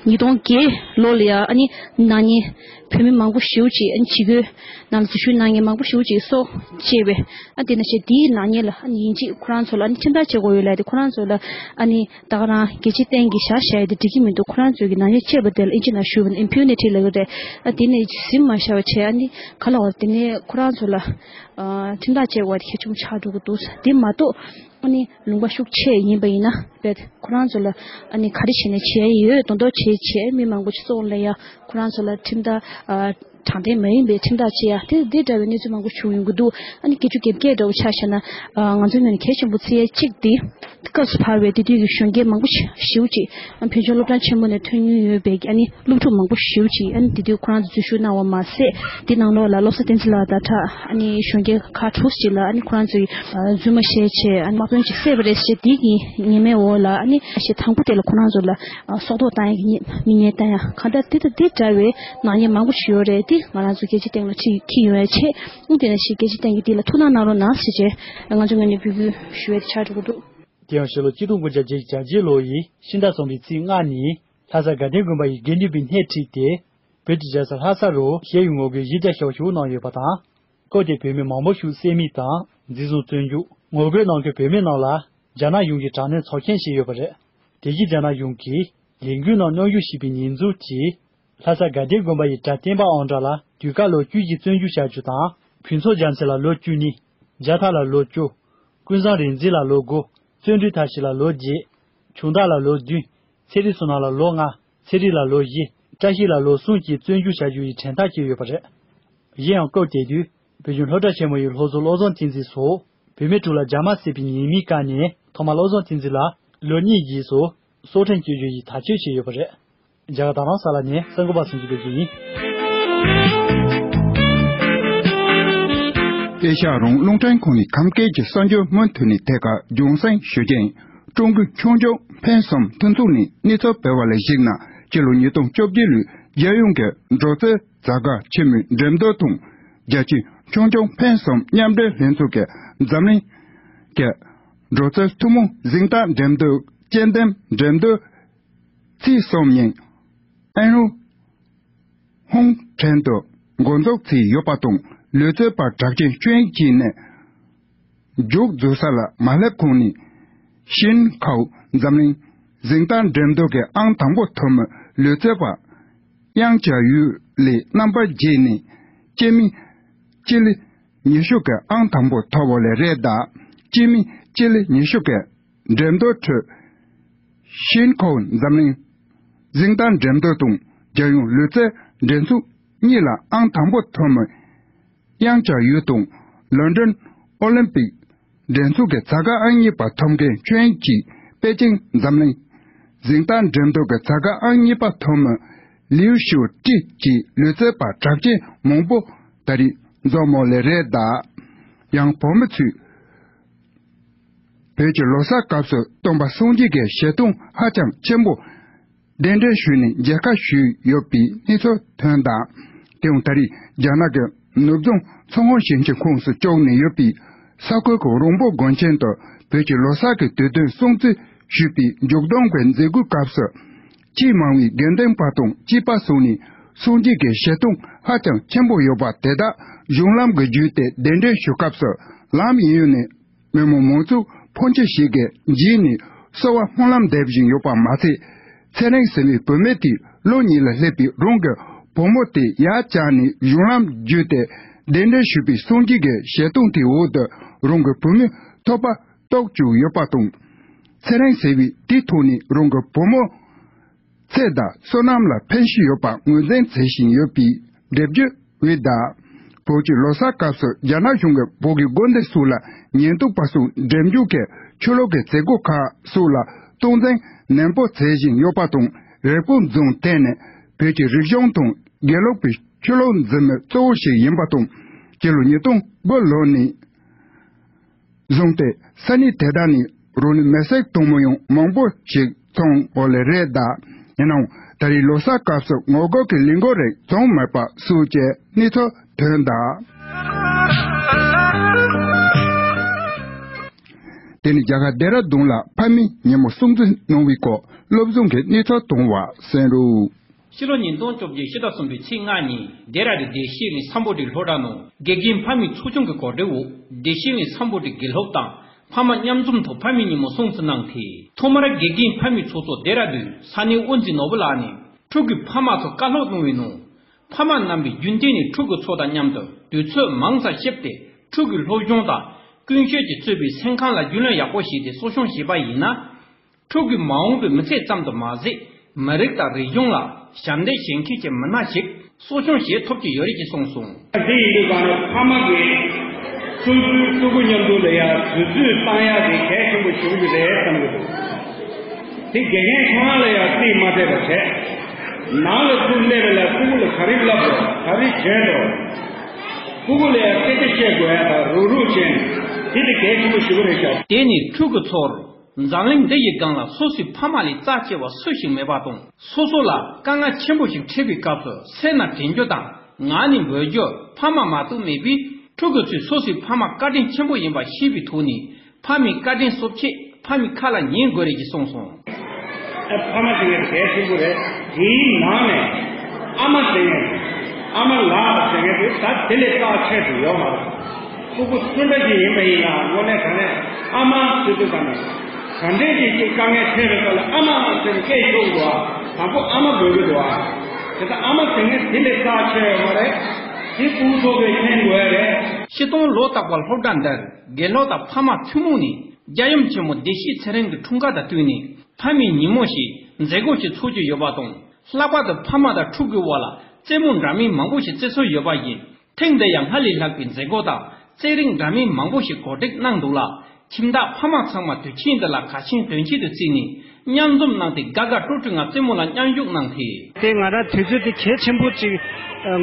ཉིས་སྟོང་བརྒྱད་ལོ་ལ་ཡ་ཨ་ནི་ནག་ཉེས་བོད་མི་མང་པོ་ཞེ་པོ་ཅིག་ཨ་ནི་ཇུས་འགོད་ནང་ལ་འཛུལ་ཞུགས་གནང་མཁན་མང་པོ་ཞེ་པོ་ཅིག་སྲོག་བཅད་པས། ཨ་དེ་ནང་བཞིན་དེའི་ནག་ཉེས་ལ་ཨ་ནི་ཡིན་གཅིག་ཁོ་རང་ཚོ་ལ་ཨ་ནི་ཁྲིམས་ཐག་བཅད་དགོས་ཡོད་ལབ་དེ་ཁོ་རང་ཚོ་ལ་ཨ་ནི་ད་ག་རང་རྒྱལ་སྤྱིའི་སྟེང་གི་བཞག་བཞག་ཡ་དེ་འགྲིག་གི་མི་འདུག་ཁོ་རང་ཚོས་ཀྱི་ནག་ཉེས་བཅད་པ་དེ་ལ་ཨིན་ཇི་ནང་ཞུས་པ་ན་impunity་ལབ་ཀྱི་རེད། ཨ་དེ་ནས་ཟིན་མ་བཞག་པ་བྱས་ཨ་ནི་ག་ལ་བ་དེ་ནས་ཁོ་རང་ཚོ་ལ་ཨ་ཁྲིམས་ཐག་བཅད་དགོས་པ་དེ་གལ་ཆེན་པོ་ཆགས་འགྲོ་གི་འདུག་དེ་མ་གཏོགས་ཨ་ནི་ལུང་པ་ཤུགས་ཆེ་ཡིན་པ་ཡིན་ན་བས་ཁོ་རང་ཚོ་ལ་ཨ་ནི་ག་རེ་བྱས་ནས་བྱས་ཡོད་མདོག་མདོག་བྱས་བྱས་མི་མང་པོ་ཅིག་སྲོག་ལ་ཡ་ཁོ་རང་ཚོ་ལ་ཁྲིམས་ཐག་ཨ། དྲང་བདེན་མ་ཡིན་པའི་ཁྲིམས་ཐག་བཅད་ཡ་དེ་འདི་འདྲ་བའི་གནས་ཚུལ་མང་པོ་བྱུང་ཡོང་གི་འདུག་ཨ་ནི་བརྒྱད་ཅུ་གྱ་བརྒྱད་འདྲ་བོ་ཆ་བཞག་ན་ཨ་ང་ཚོའི་ངོས་ནས་གལ་ཆེན་པོ་བརྩི་ཡ་གཅིག་དེ་སྐབས་སུ་བབས་པའི་དེ་དུས་ཀྱི་གཞོན་སྐྱེས་མང་པོ་ཞེ་པོ་ཅིག་ཨ་བོད་ལྗོངས་སློབ་གྲྭ་ཆེན་མོ་ནས་ཐོན་མྱོང་ཡོད་པའི་ཨ་ནི་སློབ་ཕྲུག་མང་པོ་ཞེ་པོ་ཅིག་ཨ་ནི་དེ་དུས་ཁོ་རང་ཚོ་འཛུལ་ཞུགས་གནང་བ་མ་ཟད་དེ་ནང་ལོགས་ལ་བློ་བཟང་བསྟན་འཛིན་ལགས་དང་ཕྲད་ཨ་ནི་གཞོན་སྐྱེས་ཁག་དྲུག་ཅིག་ལ་ཨ་ནི་ཁོ་རང་ཚོའི་རྫུན་མ་བཤད་བྱས་ཨ་ནི་དམག་དོན་ཅིག་བསད་པ་རེད་ཟེར་དེ་གི་ཉེས་མིང་འོག་ལ་ཨ་ནི་ཞེ་དང་པོ་དེ་ལ་ཁོ་རང་ཚོ་ལ་སྲོག་ཐོག་བཏང་ཡག་གི་མི་ངན་བཏང་ཡག་གང་ལྟར་དེ་དང་དེ་འདྲ་བའི་ནག་ཉེས་མང་པོ་ཞིག་ཡོད་རེད། དེ་ང་རང་ཚོ་རྒྱལ་སྤྱིའི་སྟེང་ལ་ཁྲིད་ཁྲིད་ཡོང་ཡག་ཆེད་དེ་ནང་བཞིན་རྒྱལ་སྤྱིའི་སྟེང་གི་དེ་ལ་ཐུགས་སྣང་གནང་རོགས་གནང་ཞེས་བྱས་ང་ཚོ་ངོས་ནས་འབོད་སྐུལ་ཞུ་བའི་ཆ་འགྲོ་གི་འདུག་དེ་ཡང་ཕྱི་ལོ་ཆིག་སྟོང་དགུ་བརྒྱ་བརྒྱད་ཅུ་གྱ་གཅིག་ལོ་ཡི་ཕྱི་ཟླ་གསུམ་པའི་ཚེས་ལྔ་ཉིན་ལྷ་ས་དགའ་ལྡན་དགོན་པ་ཡི་དགེ་འདུན་པའི་སྣེ་ཁྲིད་དེ་བོད་ཀྱི་རྒྱལ་ས་ལྷ་ས་རུ་ཞི་བའི་ངོ་རྒོལ་ཡིག་ཆ་ཞིག་ཞུ་གནང་ཡོད་པ་དང་། སྐབས་དེར་བོད་མི་མང་པོ་ཞིག་བསད་རྨས་དང་འཛིན་བཟུང་བཙོན་འཇུག་ངོ་རྒོལ་གནང་མཁན་བོད་མི་རྣམས་ལ་རྒྱ་ནག་གཞུང་གིས་དྲག་གནོན་ཚབས་ཆེན་བྱས་ཡོད་པ་རེད། དེ་བཞིན་རྒྱ་ནག་གཞུང་གིས་ལས་འགུལ་ནང་མཉམ་ཞུགས་བྱས་པའི་ཉེས་འཛུགས་ཀྱིས་ལྷ་ས་དགའ་ལྡན་དགོན་པ་ཡི་གྲྭ་བསྟན་པ་ཨང་གྲངས་ལ་དུས་བཀག་ལོ་བཅུ་བཞི་བཙོན་འཇུག་བྱ་རྒྱུ་དང་། ཕུན་ཚོགས་རྒྱ་མཚོ་ལ་ལོ་བཅུ་གཉིས། རྒྱ་ཐར་ལ་ལོ་བཅུ། ཀུན་བཟང་རིག་འཛིན་ལ་ལོ་དགུ། བརྩོན་འགྲུས་མཐར་ཕྱིན་ལ་ལོ་བརྒྱད། ཆུང་བདག་ལ་ལོ་བདུན། ཚེ་རིང་བསོད་ནམས་ལ་ལོ་ལྔ། ཚེ་རིང་ལ་ལོ་བཞི། བཀྲ་ཤིས་ལ་ལོ་གསུམ་གྱི་བཙོན་འཇུག་བྱ་རྒྱུ་ཡི་གྲོས་ཐག་བཅད་ཡོད་པ་རེད། གཞན་ཡང་སྐབས་དེ་དུས་བོད་ལྗོངས་སློབ་གྲྭ་ཆེན་མོ་ཡི་སློབ་གཙོ་བློ་བཟང་བསྟན་འཛིན་སོགས་བུད་མེད་དྲུག་ལ་རྒྱ་དམར་བསད་པའི་ཉེས་མིང་བཀལ་ནས་ཐོག་མར་བློ་བཟང་བསྟན་འཛིན་ལ་ལོ་གཉིས་རྗེས་སུ་སྲོག་ཁྲིམས་གཅོད་རྒྱུ་ཡི་ཐག་གཅོད་བྱས་ཡོད་པ་རེད། རྒྱ་གར་རྡ་རམ་ས་ལ་ནས་གསར་འགོད་པ་སུན་ཅི་ཕེབས་རྒྱུ་ཡིན། ཨེ་ཤ་ཡ་རང་དབང་རླུང་འཕྲིན་ཁང་ནས་ཁམས་སྐད་ཀྱི་གསར་འགྱུར་མུ་མཐུད་ནས་ཐད་ཀར་རྒྱང་སྲིང་ཞུ་རྒྱུ་ཡིན། ཀྲུང་གོའི་ཆུང་ཆུང་ཕན་གསུམ་མཐུན་ཚོགས་ནས་གནས་ཚུལ་སྤེལ་བ་ལ་གཞིགས་ན་སྤྱི་ལོ་ཉིས་སྟོང་བཅོ་བརྒྱད་ལོའི་རྒྱལ་ཡོངས་ཀྱི་འགྲོ་སོང་ཚ་ག་ཆེན་མོའི་འགྲེམས་སྟོན་དང་རྒྱལ་སྤྱིའི་ཆུང་ཆུང་ཕན་གསུམ་མཉམ་འབྲེལ་ལྷན་ཚོགས་ཀྱི་འཛམ་གླིང་གི་འགྲོ་སོང་ཐུན་མོང་གཟེངས་རྟགས་འགྲེམས་སྟོན་དཔྱད་འདེམས་འགྲེམས་སྟོན་ཚེས་གསུམ་ཉིན་ཨན་ཧྲུའུ་ཧུང་ཁྲེན་དུ་འགོ་འཛུགས་བྱས་ཡོད་པ་དང་ལུས་རྩལ་པ་གྲགས་ཅན་ཆོས་དབྱིངས་སྐྱིད་ནས་མཇུག་བསྡུ་ས་ལ་མ་སླེབས་གོང་ནས་ཤིན་ཁའོ་འཛམ་གླིང་གཟེངས་རྟགས་འགྲེམས་སྟོན་གྱི་ཨང་དང་པོ་ཐོབ་མི་ལུས་རྩལ་པ་དབྱང་ཅཱ་ཡུའུ་ལས་རྣམ་པར་རྒྱལ་ནས་སྤྱི་མི་སྤྱི་ལེ་ཉི་ཤུ་གི་ཨང་དང་པོ་ཐོབ་པ་ལས་རེད་གདའ། སྤྱི་མི་སྤྱི་ལེ་ཉི་ཤུ་གི་འགྲེམས་སྟོན་ཁྲོད་ཤིན་ཁོའུ་འཛམ་གླིང་གཟེངས་རྟགས་འགྲེམས་སྟོན་དང་རྒྱལ་ཡོངས་ལུས་རྩལ་འགྲན་ཚོགས་གཉིས་ལ་ཨང་དང་པོ་ཐོབ་མི་དབྱང་ཅཱ་ཡུའུ་དང་ལོན་ཌོན་ཨོ་ལིམ་པིག་འགྲན་ཚོགས་ཀྱི་ཚ་ཁ་ཨང་གཉིས་པ་ཐོབ་མཁན་ཆོས་དབྱིངས་སྐྱིད། པེ་ཅིང་འཛམ་གླིང་གཟེངས་རྟགས་འགྲེམས་སྟོན་གྱི་ཚ་ཁ་ཨང་གཉིས་པ་ཐོབ་མི་ལིའུ་ཞུའུ་ཀྲི་བཅས་ལུས་རྩལ་པ་གྲགས་ཅན་མང་པོ་ད་རེས་འཛོམས་མོ་ལས་རེད་གདའ། ཡང་བུ་མོ་ཚོས་བོད་ཀྱི་ལོ་གསར་སྐབས་སུ་སྟོན་པ་སངས་རྒྱས་ཀྱི་བཞེད་དོན་ཧ་ཅང་ཆེན་པོ་གདན་འདྲེན་ཞུས་ནས་མཇལ་ཁ་ཞུས་ཡོད་པའི་གནས་ཚུལ་ཐོན་གདའ། དེ་ཡང་ད་རེས་རྒྱ་ནག་གི་ནུབ་བྱང་མཚོ་སྔོན་ཞིང་ཆེན་ཁོངས་སུ་བཅུག་ནས་ཡོད་པའི་ས་ཁུལ་གྱི་རོང་པོ་དགོན་ཆེན་དུ་བོད་ཀྱི་ལོ་གསར་གྱི་དུས་སྟོན་སྲུང་བརྩི་ཞུས་པའི་མཇུག་སྡོམ་གྱི་མཛད་སྒོའི་སྐབས་སུ། ཆེས་མང་བའི་དགེ་འདུན་པ་དང་སྐྱེས་པ་སོགས་ནས་སངས་རྒྱས་ཀྱི་བཞེད་དོན་ཧ་ཅང་ཆེན་པོ་ཡོད་པ་དེ་དག་གཞུང་ལམ་གྱི་བརྒྱུད་དེ་གདན་འདྲེན་ཞུ་སྐབས་སུ་ལམ་ཡིན་ཡུལ་ནས་མི་མང་མང་ཚོགས་ཕོན་ཆེ་ཞིག་གིས་འཇིགས་ནས་གསོལ་བ་སྨོན་ལམ་འདེབས་བཞིན་ཡོད་པ་མ་ཚད། ཚེ་རིང་ཟེར་བའི་བུད་མེད་དེས་ལོ་གཉིས་ལ་སླེབས་པའི་རང་གི་བུ་མོ་དེ་ཡར་བཅག་ནས་གཞུང་ལམ་བརྒྱུད་དེ། གདན་འདྲེན་ཞུས་པའི་སངས་རྒྱས་ཀྱི་ཞལ་གདམས་དེའི་འོག་ཏུ་རང་གི་བུ་མོའི་ཐོབ་པ་རྟོགས་བཅུག་ཡོད་པ་དང་། ཚེ་རིང་ཟེར་བས་དེའི་ཐོག་ནས་རང་གི་བུ་མོ་ཚེ་དང་བསོད་ནམས་ལ་ཕན་ཤུགས་ཡོད་པ་ངོས་འཛིན་མཛད་བཞིན་ཡོད་པའི་འགྲེལ་བརྗོད་འོད་དང་། བོད་ཀྱི་ལོ་གསར་སྐབས་སུ་རྒྱ་ནག་གཞུང་གིས་བོད་ཀྱི་དགོན་སྡེ་སོགས་ལ་ཉེན་རྟོག་པ་སོགས་འགྲེམས་འཇོག་གིས་ཆོས་ལུགས་ཀྱི་མཛད་སྒོ་ཁག་སོགས་ལ་སྟངས་འཛིན་ནན་པོ་མཛད་བཞིན་ཡོད་པ་དང་། རེབ་གོང་རྫོང་དེ་ནི་བོད་ཀྱི་རིག་གཞུང་དང་དགེ་ལུགས་པའི་ཆོས་ལུགས་འཛིན་མའི་གཙོ་བོ་ཞིག་ཡིན་པ་དང་། སྤྱི་ལོ་ཉིས་སྟོང་དགུ་ལོ་ནས་བཟུང་སྟེ་ས་གནས་དེ་དག་ནས་རང་ལུས་མེར་སྲེག་བཏང་མི་ཡང་མང་པོ་ཞིག་ཚང་བ་ལས་རེད་གདའ། ཡིན་ནའང་ད་རེས་ལོ་གསར་སྐབས་སུ་ངོ་རྒོལ་གྱི་ལས་འགུལ་རིགས་ཚང་མེད་པ་སོགས་ཀྱི་གནས་ཚུལ་ཐོན་གདའ། དེ་ནི་རྒྱ་གར་ལྡེ་ར་ལྡུན་ལ་ཕ་མའི་ཉིན་མོ་སྲུང་བརྩི་གནང་བའི་སྐོར་སློབ་སྦྱོང་གི་གནས་ཚུལ་དང་བ་གསན་རོགས། ཕྱི་ལོ་ཉིས་སྟོང་བཅོ་བརྒྱད་ཕྱི་ཟླ་གསུམ་པའི་ཚེས་ལྔ་ཉིན་ལྡེ་ར་ལྡུན་བདེ་སྐྱིད་གླིང་སམ་བྷོ་ཊའི་སློབ་གྲྭ་ནང་དགེ་རྒན་ཕ་མའི་ཚོགས་ཆུང་གི་གོ་སྒྲིག་འོག་བདེ་སྐྱིད་གླིང་སམ་བྷོ་ཊའི་དགེ་སློབ་དང་ཕ་མ་མཉམ་འཛོམས་ཐོག་ཕ་མའི་ཉིན་མོ་སྲུང་བརྩི་གནང་སྟེ། ཐོག་མར་དགེ་རྒན་ཕ་མའི་ཚོགས་གཙོ་ལྡེ་ར་ལྡུན་ས་གནས་དབུ་འཛིན་ནོར་བུ་ལགས་ནས་ཕྲུ་གུའི་ཕ་མ་ཚོ་བཀའ་སློབ་གནང་བའི་ནང་། ཕ་མ་རྣམ་པས་རྒྱུན་གཏན་ནས་ཕྲུ་གུ་ཚོ་དང་མཉམ་དུ་དུས་ཚོད་མང་ཙམ་གཤིབས་ཏེ་ཕྲུ་གུའི་སློབ་སྦྱོང་དང་ཀུན་སྤྱོད་ཀྱིས་གཙོས་པའི་སེམས་ཁམས་ལ་རྒྱུས་ལོན་ཡག་པོ་བྱས་ཏེ་གསོ་སྐྱོང་བྱས་པ་ཡིན་ན། ཕྲུ་གུའི་མ་འོངས་པའི་མི་ཚེ་ཙམ་དུ་མ་ཟད། མི་རིགས་དང་རིག་གཞུང་ལ་ཞབས་འདེགས་ཞུ་མཁན་གྱི་མི་སྣ་ཞིག་གསོ་སྐྱོང་བྱེད་ཐུབ་ཀྱི་ཡོད་རེད་ཅེས་གསུངས་སོང་། དེ་ཡིན་དུས་ཀ་ནས་ཕ་མ་གིས་སོ་སོའི་ཕྲུ་གུ་མཉམ་དུ་ལ་ཡང་དུས་ཚོད་བཏང་ཡག་དེ་གལ་ཆེན་པོ་ཞིག་རེད་བསམ་གྱི་འདུག་དེ་དགེ་རྒན་ཁོ་རང་ལ་ཡང་རྩིས་མ་སྤྲད་པ་བྱས། ནང་ལ་ཚུར་སླེབས་པ་ལ་ཕྲུ་གུ་ལ་ག་རེ་བསླབ་དགོས། ག་རེ་བྱས་འགྲོ། ཕྲུ་གུ་ལ་ཡང་སྐད་ཆ་བཤད་དགོས་ཡ་དང་རུག་རུག་བྱས་ནས་དེ་དེ་གལ་ཆེན་པོ་ཞིག་རེད་ཤག་དེ་ནི་ཕྲུ་གུ་ཚོར་འཛམ་གླིང་འདི་ཡི་སྒང་ལ་སོ་སོའི་ཕ་མ་ལས་རྩ་ཆེ་བ་སུ་ཞིག་མེད་པ་དང་། སོ་སོ་ལ་དཀའ་ངལ་ཆེན་པོ་ཞིག་འཕྲད་པའི་སྐབས་སུ་སེམས་ནང་དྲན་རྒྱུ་དང་ངག་ནས་འབོད་རྒྱུ་ཕ་མ་མ་གཏོགས་མེད་པས། ཕྲུ་གུ་ཚོས་སོ་སོའི་ཕ་མ་བཀའ་དྲིན་ཆེན་པོ་ཡིན་པ་ཤེས་པའི་ཐོག་ནས། ཕ་མའི་བཀའ་དྲིན་གསོབ་ཆེད་ཕ་མའི་ཁ་ལ་ཉན་དགོས་རེད་ཅེས་གསུངས་སོང་། ཨ། ཕ་མ་ཟེར་མཁན་དེ་གལ་ཆེན་པོ་རེད། དེའི་ནང་ནས་ཨ་མ་ཟེར་མཁན། ཨ་མ་ལགས་ཟེར་མཁན་དེ་ད་དེ་ལས་རྩ་ཆེ་དུ་ཡོད་མ་རེད། ཕྲུ་གུ་སུ་འདྲ་ཞིག་ཡིན་པ་ཡིན་ན་དངོས་གནས་དྲང་གནས་ཨ་མ་ཟེར་དུས་ཙམ་ནས་ག་འདྲས་ཅིག་ཅིག་དཀའ་ངལ་འཕྲད་པའི་སྐབས་ལ་ཨ་མ་ཟེར་ནས་སྐད་ཤོར་འདུག་ཨ། དང་པོ་ཨ་མ་འབོད་ཀྱི་འདུག་ཨ། དེ་ལྟར་ཨ་མ་ཟེར་མཁན་དེ་ལས་རྩ་ཆེ་ཡོད་མ་རེད། དེ་ཕྲུ་གུ་ཚོ་གིས་མཁྱེན་དགོས་རེད། སྤྱིར་བཏང་ལོ་རྟག་པར་སློབ་གྲྭ་འདིར་དགེ་སློབ་དང་ཕ་མ་ཐུན་མོང་ནས་རྒྱལ་ཡུམ་ཆེན་མོ་བདེ་སྐྱིད་ཚེ་རིང་གི་འཁྲུངས་སྐར་དང་བསྟུན་ནས་ཕ་མའི་ཉིན་མོ་ཞེས་མཛད་སྒོ་ཞིག་འཚོགས་ཀྱི་ཡོད་པ་དང་། ལྷག་པར་དུ་ཕ་མ་དང་ཕྲུ་གུའི་དབར་ལ་རྩེད་མོ་འདྲ་མིན་མང་པོ་ཞིག་རྩེ་སྲོལ་ཡོད་པ་ཡིན། ཐེངས་འདིར་ཡང་སྔར་ལས་ལྷག་པའི་མཛད་སྒོ་དང་རྩེད་རིགས་འདྲ་མིན་མང་པོ་ཞིག་གོ་སྒྲིག་གནང་འདུག་ལ། ཁྱིམ་བདག་ཕ་མ་ཚང་མ་དུས་ཆེན་འདི་ལ་གལ་ཆེན་དོན་ཆེན་དུ་བརྩིས་ནས་མཉམ་འཛོམས་གནང་སྟེ་དགའ་དགའ་སྤྲོ་སྤྲོའི་ངང་རྩེད་མོ་ལ་མཉམ་ཞུགས་གནང་སྟེ། དེ་ང་རང་དུས་ཚོད་དེ་གལ་ཆེན་པོ་ཅིག་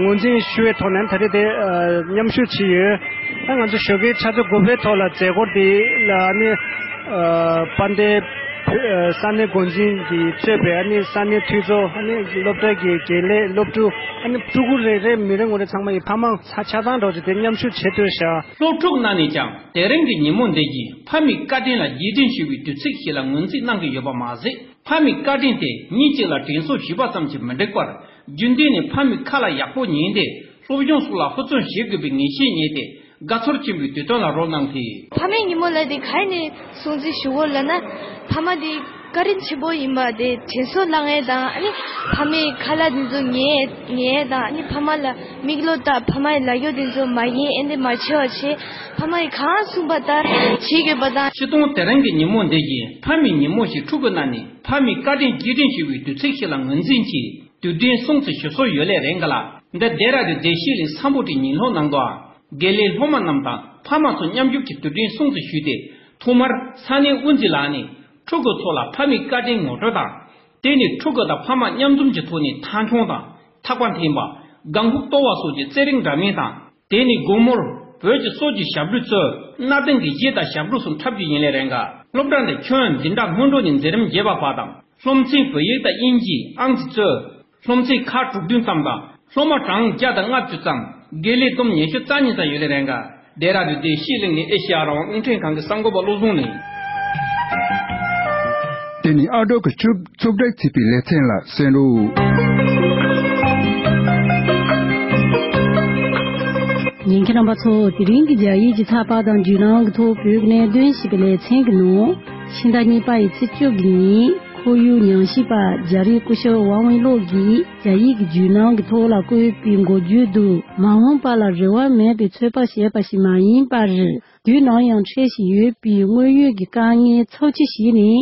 ངོས་འཛིན་ཞུ་བའི་ཐོག་ནས་ད་རེས་དེ་མཉམ་ཞུགས་བྱས་ཡོད། ད་ང་ཚོ་ཞོགས་ཀའི་ཆུ་ཚོད་དགུ་པའི་ཐོག་ལ་མཛད་སྒོ་འདི་ལ་ནི་དཔལ་ལྡན་ས་གནས་འགོ་འཛིན་གྱིས་གཙོས་པའི་ནི་ས་གནས་འཐུས་ཚོགས་ནི་སློབ་གྲྭ་གི་དགེ་ལས་སློབ་ཕྲུག་ནི་ཕྲུ་གུ་རེ་རེ་མི་རེ་ངོ་རེ་ཚང་མ་ཡི་ཕ་མ་ཆ་ཆ་ཚང་འགྲོ་ཅིག་དེ་མཉམ་ཞུགས་བྱེད་འདོད་བྱ། སློབ་ཕྲུག་རྣམས་ནས་ཀྱང་དེ་རིང་གི་ཉིན་མོ་འདི་ཡིས་ཕ་མའི་བཀའ་དྲིན་ལ་རྗེས་དྲན་ཞུ་བའི་དུས་ཚིགས་ཤིག་ལ་ངོས་འཛིན་གནང་གི་ཡོད་པ་མ་ཟད། ཕ་མའི་བཀའ་དྲིན་དེ་ཉིན་གཅིག་ལ་དྲན་གསོ་ཞུས་པ་ཙམ་གྱིས་མི་འགྲིག་པར། རྒྱུན་གཏན་ནས་ཕ་མའི་ཁ་ལ་ཡག་པོ་ཉན་ཏེ་སློབ་སྦྱོང་སོགས་ལ་ཧུར་བརྩོན་བྱེད་དགོས་པའི་ངེས་ཤེས་རྙེད་དེ་དགའ་ཚོར་ཆེན་པོས་དུས་སྟོན་ལ་རོལ་གནང་སྟེ། ཕ་མའི་ཉིན་མོ་ལ་དེ་ག་རེ་ནས་སྲུང་བརྩི་ཞུ་དགོས་ལབ་ན། ཕ་མ་དེ་བཀའ་དྲིན་ཆེན་པོ་ཡིན་པ་དེ་དྲན་གསོ་བསླང་ཡས་དང་། ཨ་ནི་ཕ་མའི་ཁ་ལག་དེ་ཚོ་ཉན་ཉན་ཡས་དང་། ཨ་ནི་ཕ་མ་ལ་མིག་བློ་བཏང་། ཕ་མ་ཡི་ལབ་རྒྱུ་དེ་ཚོ་མ་ཉན། ཨེ་འདི་མ་བྱེད་པ་བྱེད། ཕ་མ་ཡིས་གང་གསུངས་པ་ལྟར་བྱེད་དགོས་པ་དང་། སྤྱིར་བཏང་དེ་རིང་གི་ཉིན་མོ་འདི་ཡིས་ཕ་མའི་ཉིན་མོ་ཞེས་ཕྲུ་གུ་རྣམས་ནས་ཕ་མའི་བཀའ་དྲིན་རྗེས་དྲན་ཞུ་བའི་དུས་ཚིགས་ཤིག་ལ་ངོས་འཛིན་གྱིས་དུས་དྲན་སྲུང་བརྩི་ཞུ་སྲོལ་ཡོད་ལེ་རེད་འགའ་ལ། འདི་ལྡེ་ར་ལྡུན་བདེ་སྐྱིད་གླིང་སམ་བྷོ་ཊའི་ཉིན་སློབ་ནང་དུའང་དགེ་ལས་སློབ་མ་རྣམས་དང་ཕ་མ་ཚོ་མཉམ་ཞུགས་ཀྱིས་དུས་དྲན་སྲུང་བརྩི་ཞུས་ཏེ། ཐོག་མར་ས་གནས་དབུ་འཛིན་ལགས་ནས་ཕྲུ་གུ་ཚོ་ལ་ཕ་མའི་བཀའ་དྲིན་ངོ་སྤྲོད་དང་། དེ་ནས་ཕྲུ་གུ་དང་ཕ་མ་མཉམ་འཛོམས་ཀྱི་ཐོག་ནས་ཐང་མཆོང་དང་ཐག་པ་འཐེན་པ། ལྒང་ཧུབ་གཏོར་བ་སོགས་ཀྱི་རྩེད་རིགས་འདྲ་མིན་དང་། དེ་ནས་དགོང་མོར་བོད་ཀྱི་སྲོལ་གྱི་ཞབས་བྲོའི་རྩལ་གནའ་དེང་གི་གཞས་དང་ཞབས་བྲོ་སོགས་འཁྲབ་རྒྱུ་ཡིན་ལེ་རེད་འགའ། སློབ་གྲྭ་འདི་ཁྱོན་འཛིན་གྲྭ་སྔོན་འགྲོ་ནས་འཛིན་རིམ་བརྒྱད་པ་བར་དང་། སློབ་ཚན་བོད་ཡིག་དང་དབྱིན་ཇི། ཨང་ཀི་རྩོད། སློབ་ཚན་ཁག་དྲུག་བདུན་ཙམ་དང་། སློབ་མ་གྲངས་བརྒྱ་དང་ལྔ་བཅུ་ཙམ། དགེ་ལས་བསྡོམས་ཉི་ཤུ་རྩ་གཉིས་ཙམ་ཡོད་ལེ་རེད་འགའ། ལྡེ་ར་ལྡུན་བདེ་སྐྱིད་གླིང་ནས་ཨེ་ཤེ་ཡ་རང་དབང་རླུང་འཕྲིན་ཁང་གི་གསར་འགོད་པ་བློ་བཟང་ལགས། དེ་ནས་ཨ་སྒྲོལ་གྱི་ཆུ་འཚུབ་འདྲེན་བྱེད་པའི་ལེ་ཚན་ལ་གསན་རོགས། ཉན་མཁན་རྣམ་པ་ཚོ། དེ་རིང་གི་རྒྱ་ཡིག་གི་ཚགས་པར་དང་བརྒྱུད་ལམ་གྱི་ཐོག་བོད་ཀྱི་གནད་དོན་ཞེས་པའི་ལེ་ཚན་གྱི་ནང་ཕྱི་ཟླ་གཉིས་པ་ཡི་ཚེས་བཅུ་གི་ཉིན། ཁོར་ཡུག་ཉམས་ཞིབ་པ་རྒྱ་རིགས་སྐུ་ཞབས་ཝང་ཝེ་ལོག་གིས་རྒྱ་ཡིག་གི་རྒྱུན་སྣང་གི་ཐོག་ལ་བཀོད་པའི་འགོ་བརྗོད་དུ། མ་འོངས་པ་ལ་རེ་བ་མེད་པའི་ཚོད་དཔག་བྱས་པ་ཞིག་མ་ཡིན་པར། དུས་ནམ་ཡང་འཕྲད་བཞིན་ཡོད་པའི་དངོས་ཡོད་ཀྱི་དཀའ་ངལ་ཚབས་ཆེ་ཞིག་ནི།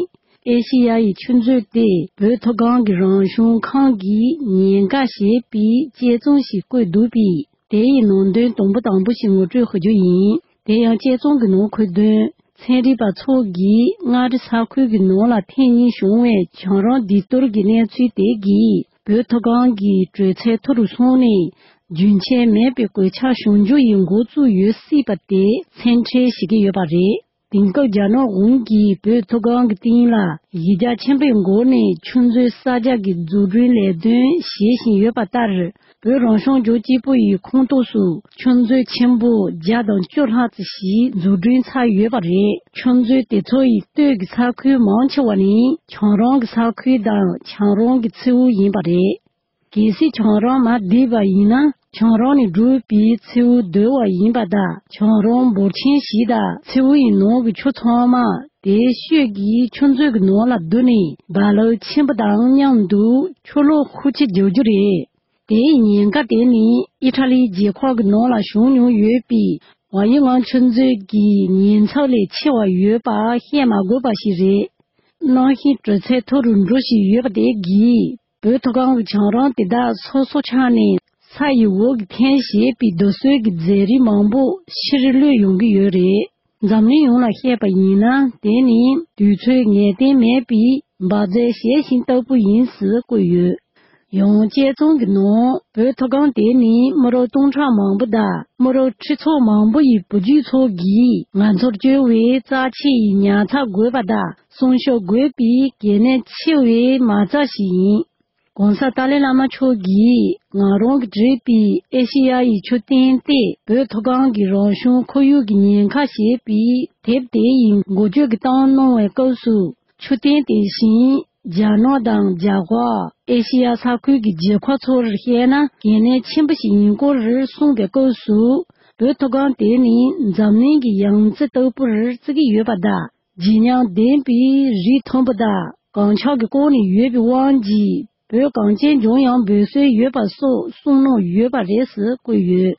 ཨེ་ཤེ་ཡ་ཡི་ཆུ་མཛོད་སྟེ་བོད་མཐོ་སྒང་གི་རང་བྱུང་ཁམས་ཀྱི་ཉེན་ཁ་ཞེས་པའི་དཔྱད་རྩོམ་ཞིག་བཀོད་འདུག་པས། དེ་ཡི་ནང་དོན་དུམ་བུ་དང་པོ་ཞིག་ངོ་སྤྲོད་ཞུ་རྒྱུ་ཡིན། དེ་ཡང་དཔྱད་རྩོམ་གྱི་ནང་འཁོད་དོན། ཚན་རིག་པ་ཚོ་གིས་མངའ་རིས་ས་ཁུལ་གྱི་ནང་ལ་ཐེངས་གཉིས་བྱུང་བའི་བྱང་རོང་འདས་གཏོར་གྱི་གནས་ཚུལ་དེ་གིས། བོད་མཐོ་སྒང་གི་དྲོད་ཚད་མཐོ་རུ་སོང་ནས། རྒྱུན་ཆད་མེད་པའི་གོད་ཆག་བྱུང་རྒྱུ་ཡི་འགོ་བཙུགས་ཡོད་སྲིད་པ་དེ་མཚན་འཁེལ་བྱེད་ཀྱི་ཡོད་པ་རེད། དེང་སྐབས་རྒྱ་ནག་གཞུང་གིས་བོད་མཐོ་སྒང་གི་སྟེང་ལ་གཞི་རྒྱ་ཆེན་པོའི་སྒོ་ནས་ཆུ་མཛོད་གསར་རྒྱག་གི་འཛུགས་སྐྲུན་ལས་དོན་བྱེད་བཞིན་ཡོད་པ་ལྟར། བོད་རང་སྐྱོང་ལྗོངས་གཅིག་པུ་ཡི་ཁོངས་གཏོགས་སུ་ཆུ་མཛོད་ཆེན་པོ་བརྒྱ་དང་བཅུ་ལྷག་ཙམ་ཞིག་འཛུགས་སྐྲུན་ཚར་ཡོད་པ་རེད། ཆུ་མཛོད་དེ་ཚོ་ཡི་སྟོད་ཀྱི་ས་ཁུལ་མང་ཆེ་བ་ནི་བྱང་རོང་གི་ས་ཁུལ་དང་བྱང་རོང་གི་མཚེའུ་ཡིན་པ་རེད། གལ་སྲིད་བྱང་རོང་མར་བསྡུས་པ་ཡིན་ན། བྱང་རོང་ནས་བསྒྲུབས་པའི་མཚེའུ་བརྡོལ་བ་ཡིན་པ་དང་། བྱང་རོང་འབོར་ཆེན་ཞིག་དང་། མཚེའུ་ཡི་ནང་གི་ཆུ་ཚང་མ་དེའི་ཤོད་ཀྱི་ཆུ་མཛོད་ཀྱི་ནང་ལ་བསྡུ་ནས། རྦ་རླབས་ཆེན་པོ་དང་མཉམ་དུ་ཆུ་ལོག་ཤུགས་ཆེ་རྒྱག་རྒྱུ་རེད། དེའི་ཉེན་ཁ་དེ་ནི་ཨི་ཊ་ལིའི་རྒྱལ་ཁབ་ཀྱི་ནང་ལ་བྱུང་མྱོང་ཡོད་པའི་ཝ་ཡི་ངང་ཆུ་མཛོད་ཀྱི་ཉེན་ཚབས་ལས་ཆེ་བ་ཡོད་པ་བཤད་མ་དགོས་པ་ཞིག་རེད། གནམ་གཤིས་དྲོད་ཚད་མཐོ་རུ་འགྲོ་བཞིན་ཡོད་པ་དེ་གིས། བོད་མཐོ་སྒང་གི་བྱང་རོང་དེ་དག་སོ་སོ་ཆགས་ནས། ས་ཡི་འོག་གི་ཐན་ཞེས་པའི་རྡོ་སོལ་གྱི་རྫས་རིགས་མང་པོ་ཕྱིར་གློད་ཡོང་གི་ཡོད་རེད། འཛམ་གླིང་ཡོངས་ལ་བཤད་པ་ཡིན་ན། དེ་ནི་དུས་ཚོད་ངེས་གཏན་མེད་པའི་འབར་རྫས་བྱེད་བཞིན་ལྟ་བུ་ཡིན་ཟེར་བཀོད་ཡོད། ཡང་དཔྱད་རྩོམ་གྱི་ནང་། བོད་མཐོ་སྒང་དེ་ནི་མི་རབས་སྟོང་ཕྲག་མང་པོ་དང་། མི་རབས་ཁྲི་ཚོ་མང་པོ་ཡི་བུ་རྒྱུད་ཚོ་གིས་ང་ཚོར་བཅོལ་བའི་རྩ་ཆེ་ཡི་ཉར་ཚགས་དགོས་པ་དང་། སྲུང་སྐྱོབ་དགོས་པའི་གལ་གནད་ཆེ་བའི་མ་རྩ་ཞིག་ཡིན། ༸གོང་ས་ཏཱ་ལའི་བླ་མ་མཆོག་གིས་ང་རང་གིས་བྲིས་པའི་ཨེ་ཤེ་ཡ་ཡི་མཆོད་རྟེན་སྟེ། བོད་མཐོ་སྒང་གི་རང་བྱུང་ཁོར་ཡུག་གི་ཉེན་ཁ་ཞེས་པའི་དེབ་དེ་ཡི་འགོ་བརྗོད་ཀྱི་གཏམ་གནང་བའི་སྐབས་སུ། མཆོད་རྟེན་དེ་བཞིན་རྒྱ་ནག་དང་རྒྱ་གར། ཨེ་ཤེ་ཡ་ས་ཁུལ་གྱི་རྒྱལ་ཁབ་ཚོར་བཤད་ན་གལ་གནད་ཆེན་པོ་ཞིག་ཡིན་སྐོར་གསུངས་པའི་སྐབས་སུ། བོད་མཐོ་སྒང་དེ་ནི་འཛམ་གླིང་གི་ཡང་རྩེ་ལྟ་བུར་བརྩི་གི་ཡོད་པ་དང་། བརྗིད་ཉམས་ལྡན་པའི་རི་མཐོན་པོ་དང་གངས་འཁྱག་གིས་བསྐོར་ནས་ཡོད་པའི་དབང་གིས། བོད་གངས་ཅན་ལྗོངས་ཡང་འབོད་སྲོལ་ཡོད་པ་སོགས་གསུངས་གནང་ཡོད་པ་རེད་ཟེར་བཀོད་ཡོད།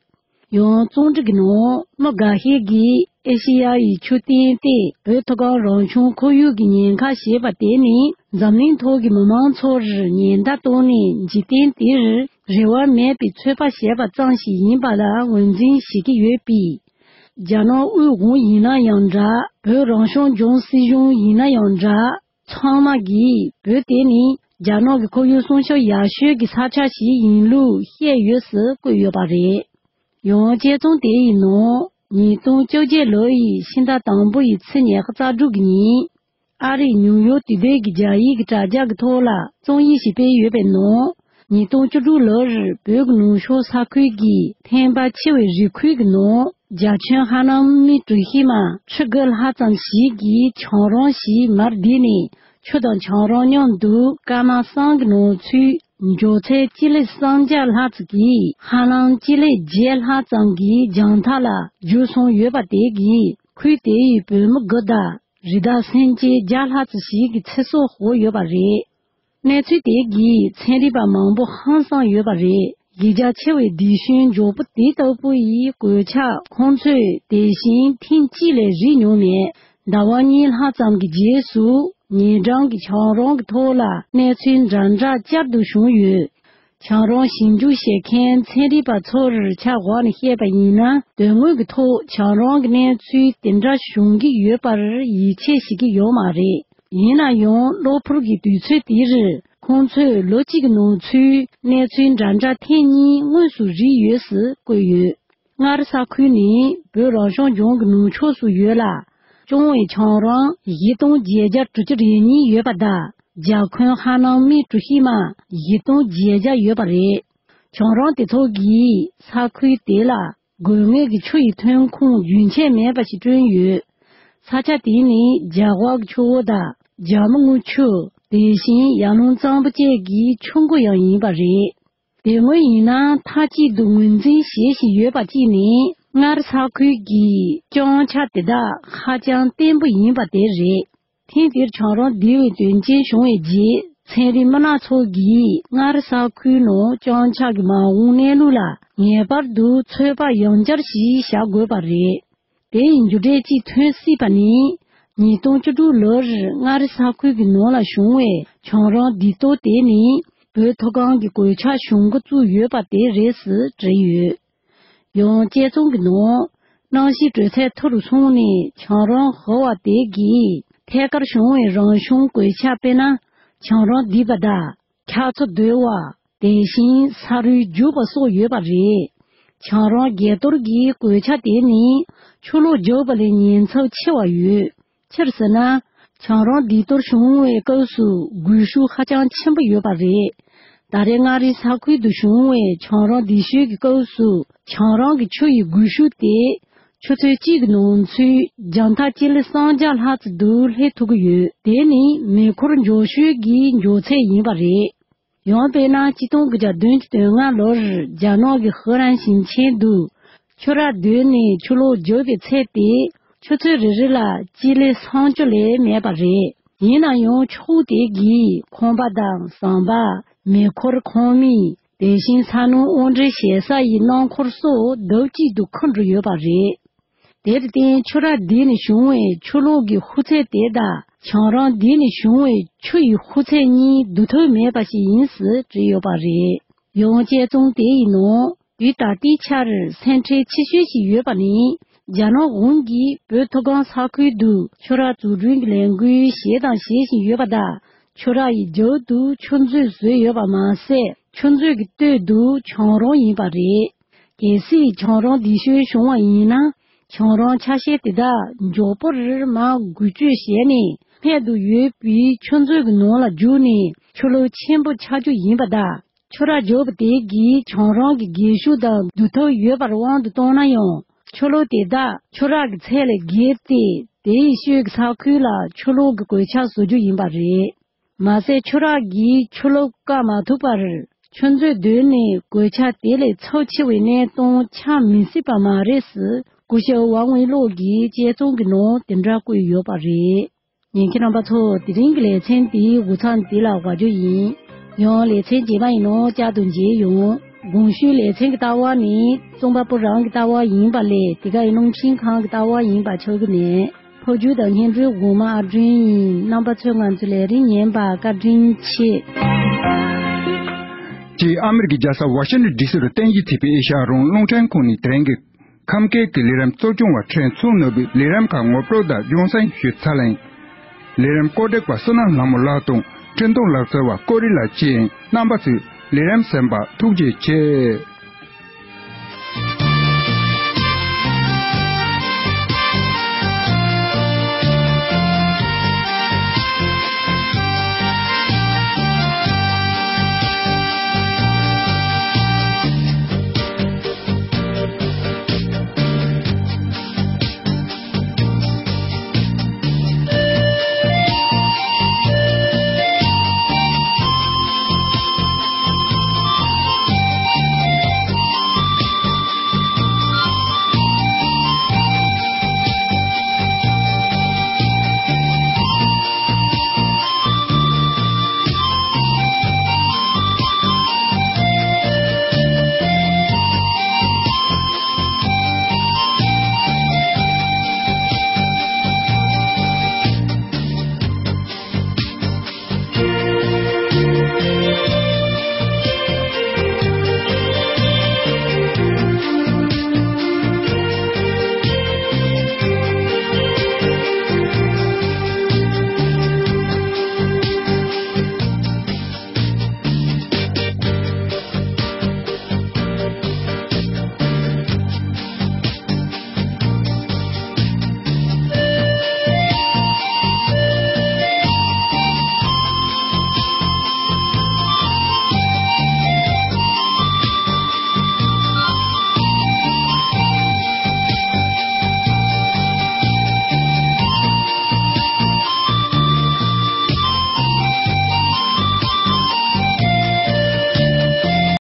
ཡང་རྩོམ་སྒྲིག་གི་ནང་། མི་འགའ་ཤས་ཀྱིས་ཨེ་ཤེ་ཡ་ཡི་མཆོད་རྟེན་སྟེ། བོད་མཐོ་སྒང་རང་བྱུང་ཁོར་ཡུག་གི་ཉེན་ཁ་ཞེས་པ་དེ་ནི། འཛམ་གླིང་ཐོག་གི་མི་མང་ཚོར་ཉེན་བརྡ་བཏང་ནས། འཇིག་རྟེན་འདིར་རེ་བ་མེད་པའི་ཚོད་དཔག་བྱས་པ་ཙམ་ཞིག་ཡིན་པ་ལ་ངོས་འཛིན་བྱེད་ཀྱི་ཡོད་པས། རྒྱ་ནག་དབུས་གཞུང་ཡིན་ན་ཡང་འདྲ། བོད་རང་སྐྱོང་ལྗོངས་སྲིད་གཞུང་ཡིན་ན་ཡང་འདྲ། ཚང་མ་གིས་བོད་དེ་ནི་རྒྱ་ནག་གི་ཁོར་ཡུག་སྲུང་སྐྱོབ་ཡག་ཤོས་ཀྱི་ས་ཆ་ཞིག་ཡིན་ལུགས་བཤད་ཡོད་ཟེར་བཀོད་ཡོད་པ་རེད། ཡང་དཔྱད་རྩོམ་དེ་ཡི་ནང་། ཉིས་སྟོང་བཅོ་བརྒྱད་ལོ་ཡི་ཕྱི་ཟླ་དང་པོ་ཡི་ཚེས་ཉི་ཤུ་རྩ་དྲུག་གི་ཉིན། ཨ་རིའི་ནིའུ་ཡོག་དུས་སྟོན་གྱི་རྒྱ་ཡིག་གི་དྲ་རྒྱ་གི་ཐོག་ལ་རྩོམ་ཡིག་ཞིག་སྤེལ་ཡོད་པའི་ནང་། ཉིས་སྟོང་བཅུ་དྲུག་ལོར་བོད་ཀྱི་ནུབ་ཕྱོགས་ས་ཁུལ་གྱི་ཐན་པ་ཆེ་བའི་རི་ཁུལ་གྱི་ནང་། རྒྱ་ཁྱོན་ཧ་ལམ་སྨི་དྲུག་ཅུ་མ་ཁྲི་དགུ་ལྷག་ཙམ་ཞིག་གི་བྱང་རོང་ཞིག་མར་བརྡིབས་ནས། ཆུ་དང་བྱང་རོང་མཉམ་དུ་སྐར་མ་གསུམ་གྱི་ནང་ཚུད། མགྱོགས་ཚད་སྤྱི་ལེ་སུམ་བརྒྱ་ལྷག་ཙམ་གྱིས་ཧ་ལམ་སྤྱི་ལེ་བརྒྱད་ལྷག་ཙམ་གྱི་རྒྱང་ཐག་ལ་རྒྱུགས་སོང་ཡོད་པ་དེ་གིས། ཁུལ་དེའི་བོད་མི་དགུ་དང་རི་དྭགས་སེམས་ཅན་བརྒྱ་ལྷག་ཙམ་ཞིག་གི་ཚེ་སྲོག་ཤོར་ཡོད་པ་རེད། གནས་ཚུལ་དེ་གིས་ཚན་རིག་པ་མང་པོ་ཧང་སངས་ཡོད་པ་རེད། གཞི་རྒྱ་ཆེ་བའི་རྡུལ་ཤིང་མགྱོགས་པོ་དེ་ལྟ་བུ་ཡི་གོད་ཆག་ཁོང་ཚོས་དེ་བཞིན་ཐེངས་གཅིག་ལས་རིག་མྱོང་མེད། ཟླ་བ་གཉིས་ལྷག་ཙམ་གྱི་རྗེས་སུ། ཉེ་འགྲམ་གྱི་བྱང་རོང་གི་ཐོག་ལ་གནས་ཚུལ་འདྲ་འདྲ་བསྐྱར་དུ་བྱུང་ཡོད། བྱང་རོང་ཞིབ་འཇུག་བྱེད་མཁན་ཚན་རིག་པ་ཚོར་ཆ་བཞག་ནས་བཤད་པ་ཡིན་ན། དོན་དངོས་ཀྱི་ཐོག་བྱང་རོང་གི་གནས་ཚུལ་དེ་འདྲ་བྱུང་གི་ཡོད་པར་ཡིད་ཆེས་བྱེད་ཀྱི་ཡོད་མ་རེད། ཡིན་ན་ཡང་གློ་བུར་གྱི་དུས་ཚོད་དེར། ཁོང་ཚོས་ལོ་གཅིག་གི་ནང་ཚུད་གནས་ཚུལ་འདྲ་འདྲ་ཐེངས་གཉིས་དངོས་སུ་རིག་ཡོད་ཟེར་བཀོད་ཡོད། མངའ་རིས་ས་ཁུལ་ནི་བོད་རང་སྐྱོང་ལྗོངས་ཀྱི་ནུབ་ཕྱོགས་སུ་ཡོད་ལ། རྐྱང་བའི་བྱང་རོང་བཞི་སྟོང་བརྒྱད་བརྒྱ་དྲུག་ཅུ་རེ་གཉིས་ཡོད་པ་དང་། རྒྱ་ཁྱོན་ཧ་ལམ་སྨི་དྲུག་ཅུ་མ་བཞི་སྟོང་བརྒྱད་བརྒྱ་ཡོད་པ་རེད། བྱང་རོང་དེ་ཚོ་གིས་ས་ཁུལ་དེ་ལ་དགོས་ངེས་ཀྱི་ཆུ་ཡི་ཐོན་ཁུངས་རྒྱུན་ཆད་མེད་པ་ཞིག་བསྐྲུན་ཡོད། ས་ཆ་དེ་ནི་རྒྱ་གར་གྱི་ཆུ་བོ་དང་རྒྱ་མི་རྔུལ་ཆུ། དེ་བཞིན་ཡར་ཀླུང་གཙང་པོ་བཅས་ཀྱི་ཆུ་མགོ་ཡང་ཡིན་པ་རེད། དེ་སྔོན་ཡིན་ན་མཐའ་གཅིག་ཏུ་ངོས་འཛིན་བྱེད་བཞིན་ཡོད་པ་གཅིག་ནི། མངའ་རིས་ས་ཁུལ་གྱི་ལྕང་ཆ་དེ་དག་ཧ་ཅང་བརྟན་པོ་ཡིན་པ་དེ་རེད། ཐེངས་འདིར་ཆང་རོང་བསྡུ་བའི་དོན་རྐྱེན་བྱུང་བའི་རྗེས། ཚན་རིག་མི་སྣ་ཚོ་གིས་མངའ་རིས་ས་ཁུལ་ནང་བྱང་ཆ་གི་མ་འོངས་གནས་ལུགས་ལ་ངེས་པར་དུ་ཚོད་དཔག་ཡང་བསྐྱར་ཞིག་བྱ་དགོས་པ་རེད། དེ་ཡི་མཇུག་འབྲས་ཅིག་ཐོན་སྲིད་པ་ནི། ཉིས་སྟོང་བཅུ་དྲུག་ལོར་མངའ་རིས་ས་ཁུལ་གྱི་ནང་ལ་བྱུང་བའི་ཆང་རོང་བསྡུས་གཏོར་དེ་ནི། བོད་མཐོ་སྒང་གི་གོད་ཆག་བྱུང་འགོ་བཙུགས་ཡོད་པ་དེ་རེད་ཟེར་བྲིས་ཡོད། ཡང་དཔྱད་རྩོམ་གྱི་ནང་། གནམ་གཤིས་དྲོད་ཚད་མཐོ་རུ་སོང་ནས་ཆང་རོང་ཧོ་བ་དེ་གིས་ཐད་ཀར་བྱུང་བའི་རང་བྱུང་གོད་ཆག་དཔེར་ན། ཆང་རོང་རྡིབ་པ་དང་། འཁྱག་མཚོ་རྡོལ་བ། དེ་བཞིན་ས་རུད་རྒྱུག་པ་སོགས་ཡོད་པ་རེད། ཆང་རོང་བརྒལ་གཏོར་གྱི་གོད་ཆག་དེ་ནི་ཆུ་ལོག་རྒྱག་པ་ལས་ཉེན་ཚབས་ཆེ་བ་ཡོད། སྤྱིར་ཟེར་ན། ཆང་རོང་རྡིབ་གཏོར་བྱུང་བའི་སྐབས་སུ་སྒུལ་ཤུགས་ཧ་ཅང་ཆེན་པོ་ཡོད་པ་རེད། ད་རེས་མངའ་རིས་ས་ཁུལ་དུ་བྱུང་བའི་ཆང་རོང་རྡིབ་གཞུག་གི་སྐབས་སུ་ཆང་རོང་གི་ཆུ་ཡི་སྒུལ་ཤུགས་དེ། ཆུ་ཚོད་གཅིག་གི་ནང་ཚུད་རྒྱང་ཐག་སྤྱི་ལེ་སུམ་བརྒྱ་ལྷག་ཙམ་དུ་སླེབས་ཐུབ་ཀྱི་ཡོད། དེ་ནི་མེ་འཁོར་མགྱོགས་ཤོས་ཀྱི་མགྱོགས་ཚད་ཡིན་པ་རེད། ཡང་དཔེར་ན། ཆིག་སྟོང་དགུ་བརྒྱ་བདུན་ཅུ་དོན་ལྔ་ལོར་རྒྱ་ནག་གི་ཧི་རན་ཞིང་ཆེན་དུ་ཆུ་རགས་བརྡོལ་ནས་ཆུ་ལོག་རྒྱུག་པའི་ཚད་དེ་ཆུ་ཚོད་རེ་རེ་ལ་སྤྱི་ལེ་སུམ་ཅུ་ལས་མེད་པ་རེད། ཡིན་ན་ཡང་ཆུ་བོ་དེ་གིས་ཁང་པ་དང་ཟམ་པ། མེ་འཁོར་ཁང་མིག་དེ་བཞིན་ས་སྣུམ་དབོར་འདྲེན་བྱེད་ས་ཡི་སྣུམ་འཁོར་སོགས་རྡབ་གཅིག་ཏུ་ཁུར་འགྲོ་ཡོད་པ་རེད། དེར་བརྟེན་ཆུ་རགས་འདི་ནས་བྱུང་བའི་ཆུ་ལོག་གི་ཤུགས་ཚད་དེ་དང་ཆང་རོང་འདི་ནས་བྱུང་བའི་ཆུ་ཡི་ཤུགས་ཚད་གཉིས་བསྡུར་ཐབས་མེད་པ་ཞིག་ཡིན་ཟེར་བྲིས་ཡོད་པ་རེད། ཡང་དཔྱད་རྩོམ་དེ་ཡི་ནང་དུས་ད་ལྟའི་ཆར་སེམས་ཁྲལ་ཆེ་ཤོས་ཤིག་ཡོད་པ་ནི། རྒྱ་ནག་གཞུང་གིས་བོད་མཐོ་སྒང་ས་ཁུལ་དུ་ཆུ་རགས་འཛུགས་སྐྲུན་གྱི་ལས་འགུལ་བྱས་དང་བྱེད་བཞིན་ཡོད་པ་དང་། ཆུ་རགས་ཡི་རྒྱབ་ཏུ་ཆུ་མཛོད་བཟོས་ཡོད་པ་མ་ཟད། ཆུ་མཛོད་ཀྱི་སྟོད་དུ་ཆང་རོང་ཡིན་པ་རེད། གལ་སྲིད་ཆང་རོང་འདི་ཤོར་བྱུང་བ་ཡིན་ན། ཆང་རོང་ཆ་ཤས་དེ་དག་མགྱོགས་པོར་མར་འགུལ་སྐྱོད་བྱས་ནས་སྨད་དུ་ཡོད་པའི་ཆུ་མཛོད་ཀྱི་ནང་ལ་རྒྱུག་ནས་ཆུ་ལོག་ཆེན་པོ་ཆགས་རྒྱུ་ཡིན་པ་དང་། ཆུ་རགས་རྒྱུག་པ་དེ་གིས་ཆང་རོང་གི་རྒས་ཤོས་དང་བསྡུར་ཐབས་ཡོད་པར་དབང་དུ་བཏང་ན་ཡང་། ཆུ་ལོག་དེ་དག་ཆུ་རགས་ཀྱི་ཚད་ལས་བརྒལ་ཏེ་དེའི་ཤོད་ཀྱི་ས་ཁུལ་ལ་ཆུ་ལོག་གི་གོད་ཆག་བཟོ་རྒྱུ་ཡིན་པ་རེད། མ་ཟད་ཆུ་རགས་ཀྱིས་ཆུ་ལོག་བཀག་མ་ཐུབ་པར་ཆུ་མཛོད་བརྡོལ་ནས་གོད་ཆག་དེ་ལས་ཚབས་ཆེ་བའི་གནས་སྟངས་ཆགས་མི་སྲིད་པ་མ་རེད་ཟེར་སྐུ་ཞབས་ཝང་ཝེ་ལོག་གིས་དཔྱད་རྩོམ་གྱི་ནང་དེ་འདྲ་བཀོད་ཡོད་པ་རེད། ཉན་མཁན་རྣམ་པ་ཚོ། དེ་རིང་གི་ལེ་ཚན་འདིའི་འགོ་མཚམས་འདི་ལ་བཞག་རྒྱུ་ཡིན། ཡང་ལེ་ཚན་རྗེས་མ་ཡི་ནང་བསྐྱར་དུ་མཇལ་ཡོང་། གོང་ཞུས་ལེ་ཚན་གྱི་ལྟ་བ་ནི་རྩོམ་པ་པོ་རང་གི་ལྟ་བ་ཡིན་པ་ལས་དེ་ག་ཡི་རླུང་འཕྲིན་ཁང་གི་ལྟ་བ་ཡིན་པ་ཆགས་ཀྱི་མེད། ཕབ་སྒྱུར་དང་སྙན་སྒྲོན་འགོ་མ་ཨ་སྒྲོན་ཡིན། རྣམ་པ་ཚོས་ང་ཚོའི་ལས་རིམ་ཉན་པར་བཀའ་དྲིན་ཆེ། ཅེས་ཨ་མེ་རི་ཀའི་རྒྱལ་ས་ཝ་ཤིང་ཊོན་ཌི་སི་རུ་རྟེན་གཞི་བྱས་པའི་ཨེ་ཤ་ཡ་རང་དབང་རླུང་འཕྲིན་ཁང་ནས་དེ་རིང་གི་ཁམས་སྐད་ཀྱི་ལས་རིམ་གཙོ་སྐྱོང་བ་ཕྲན་ཚུགས་ནོར་བུས་ལས་རིམ་ཁག་ངོ་སྤྲོད་དང་རྒྱུན་སྲིང་ཞུས་ཚར་ལེ། ལས་རིམ་བཀོད་སྒྲིག་པ་བསོད་ནམས་ལྷ་མོ་ལགས་དང་འཕྲིན་གཏོང་ལག་རྩལ་བ་ཀོ་རི་ལགས་བཅས་རྣམ་པ་ཚོས་ལས་རིམ་གསན་པར་ཐུགས་རྗེ་ཆེ།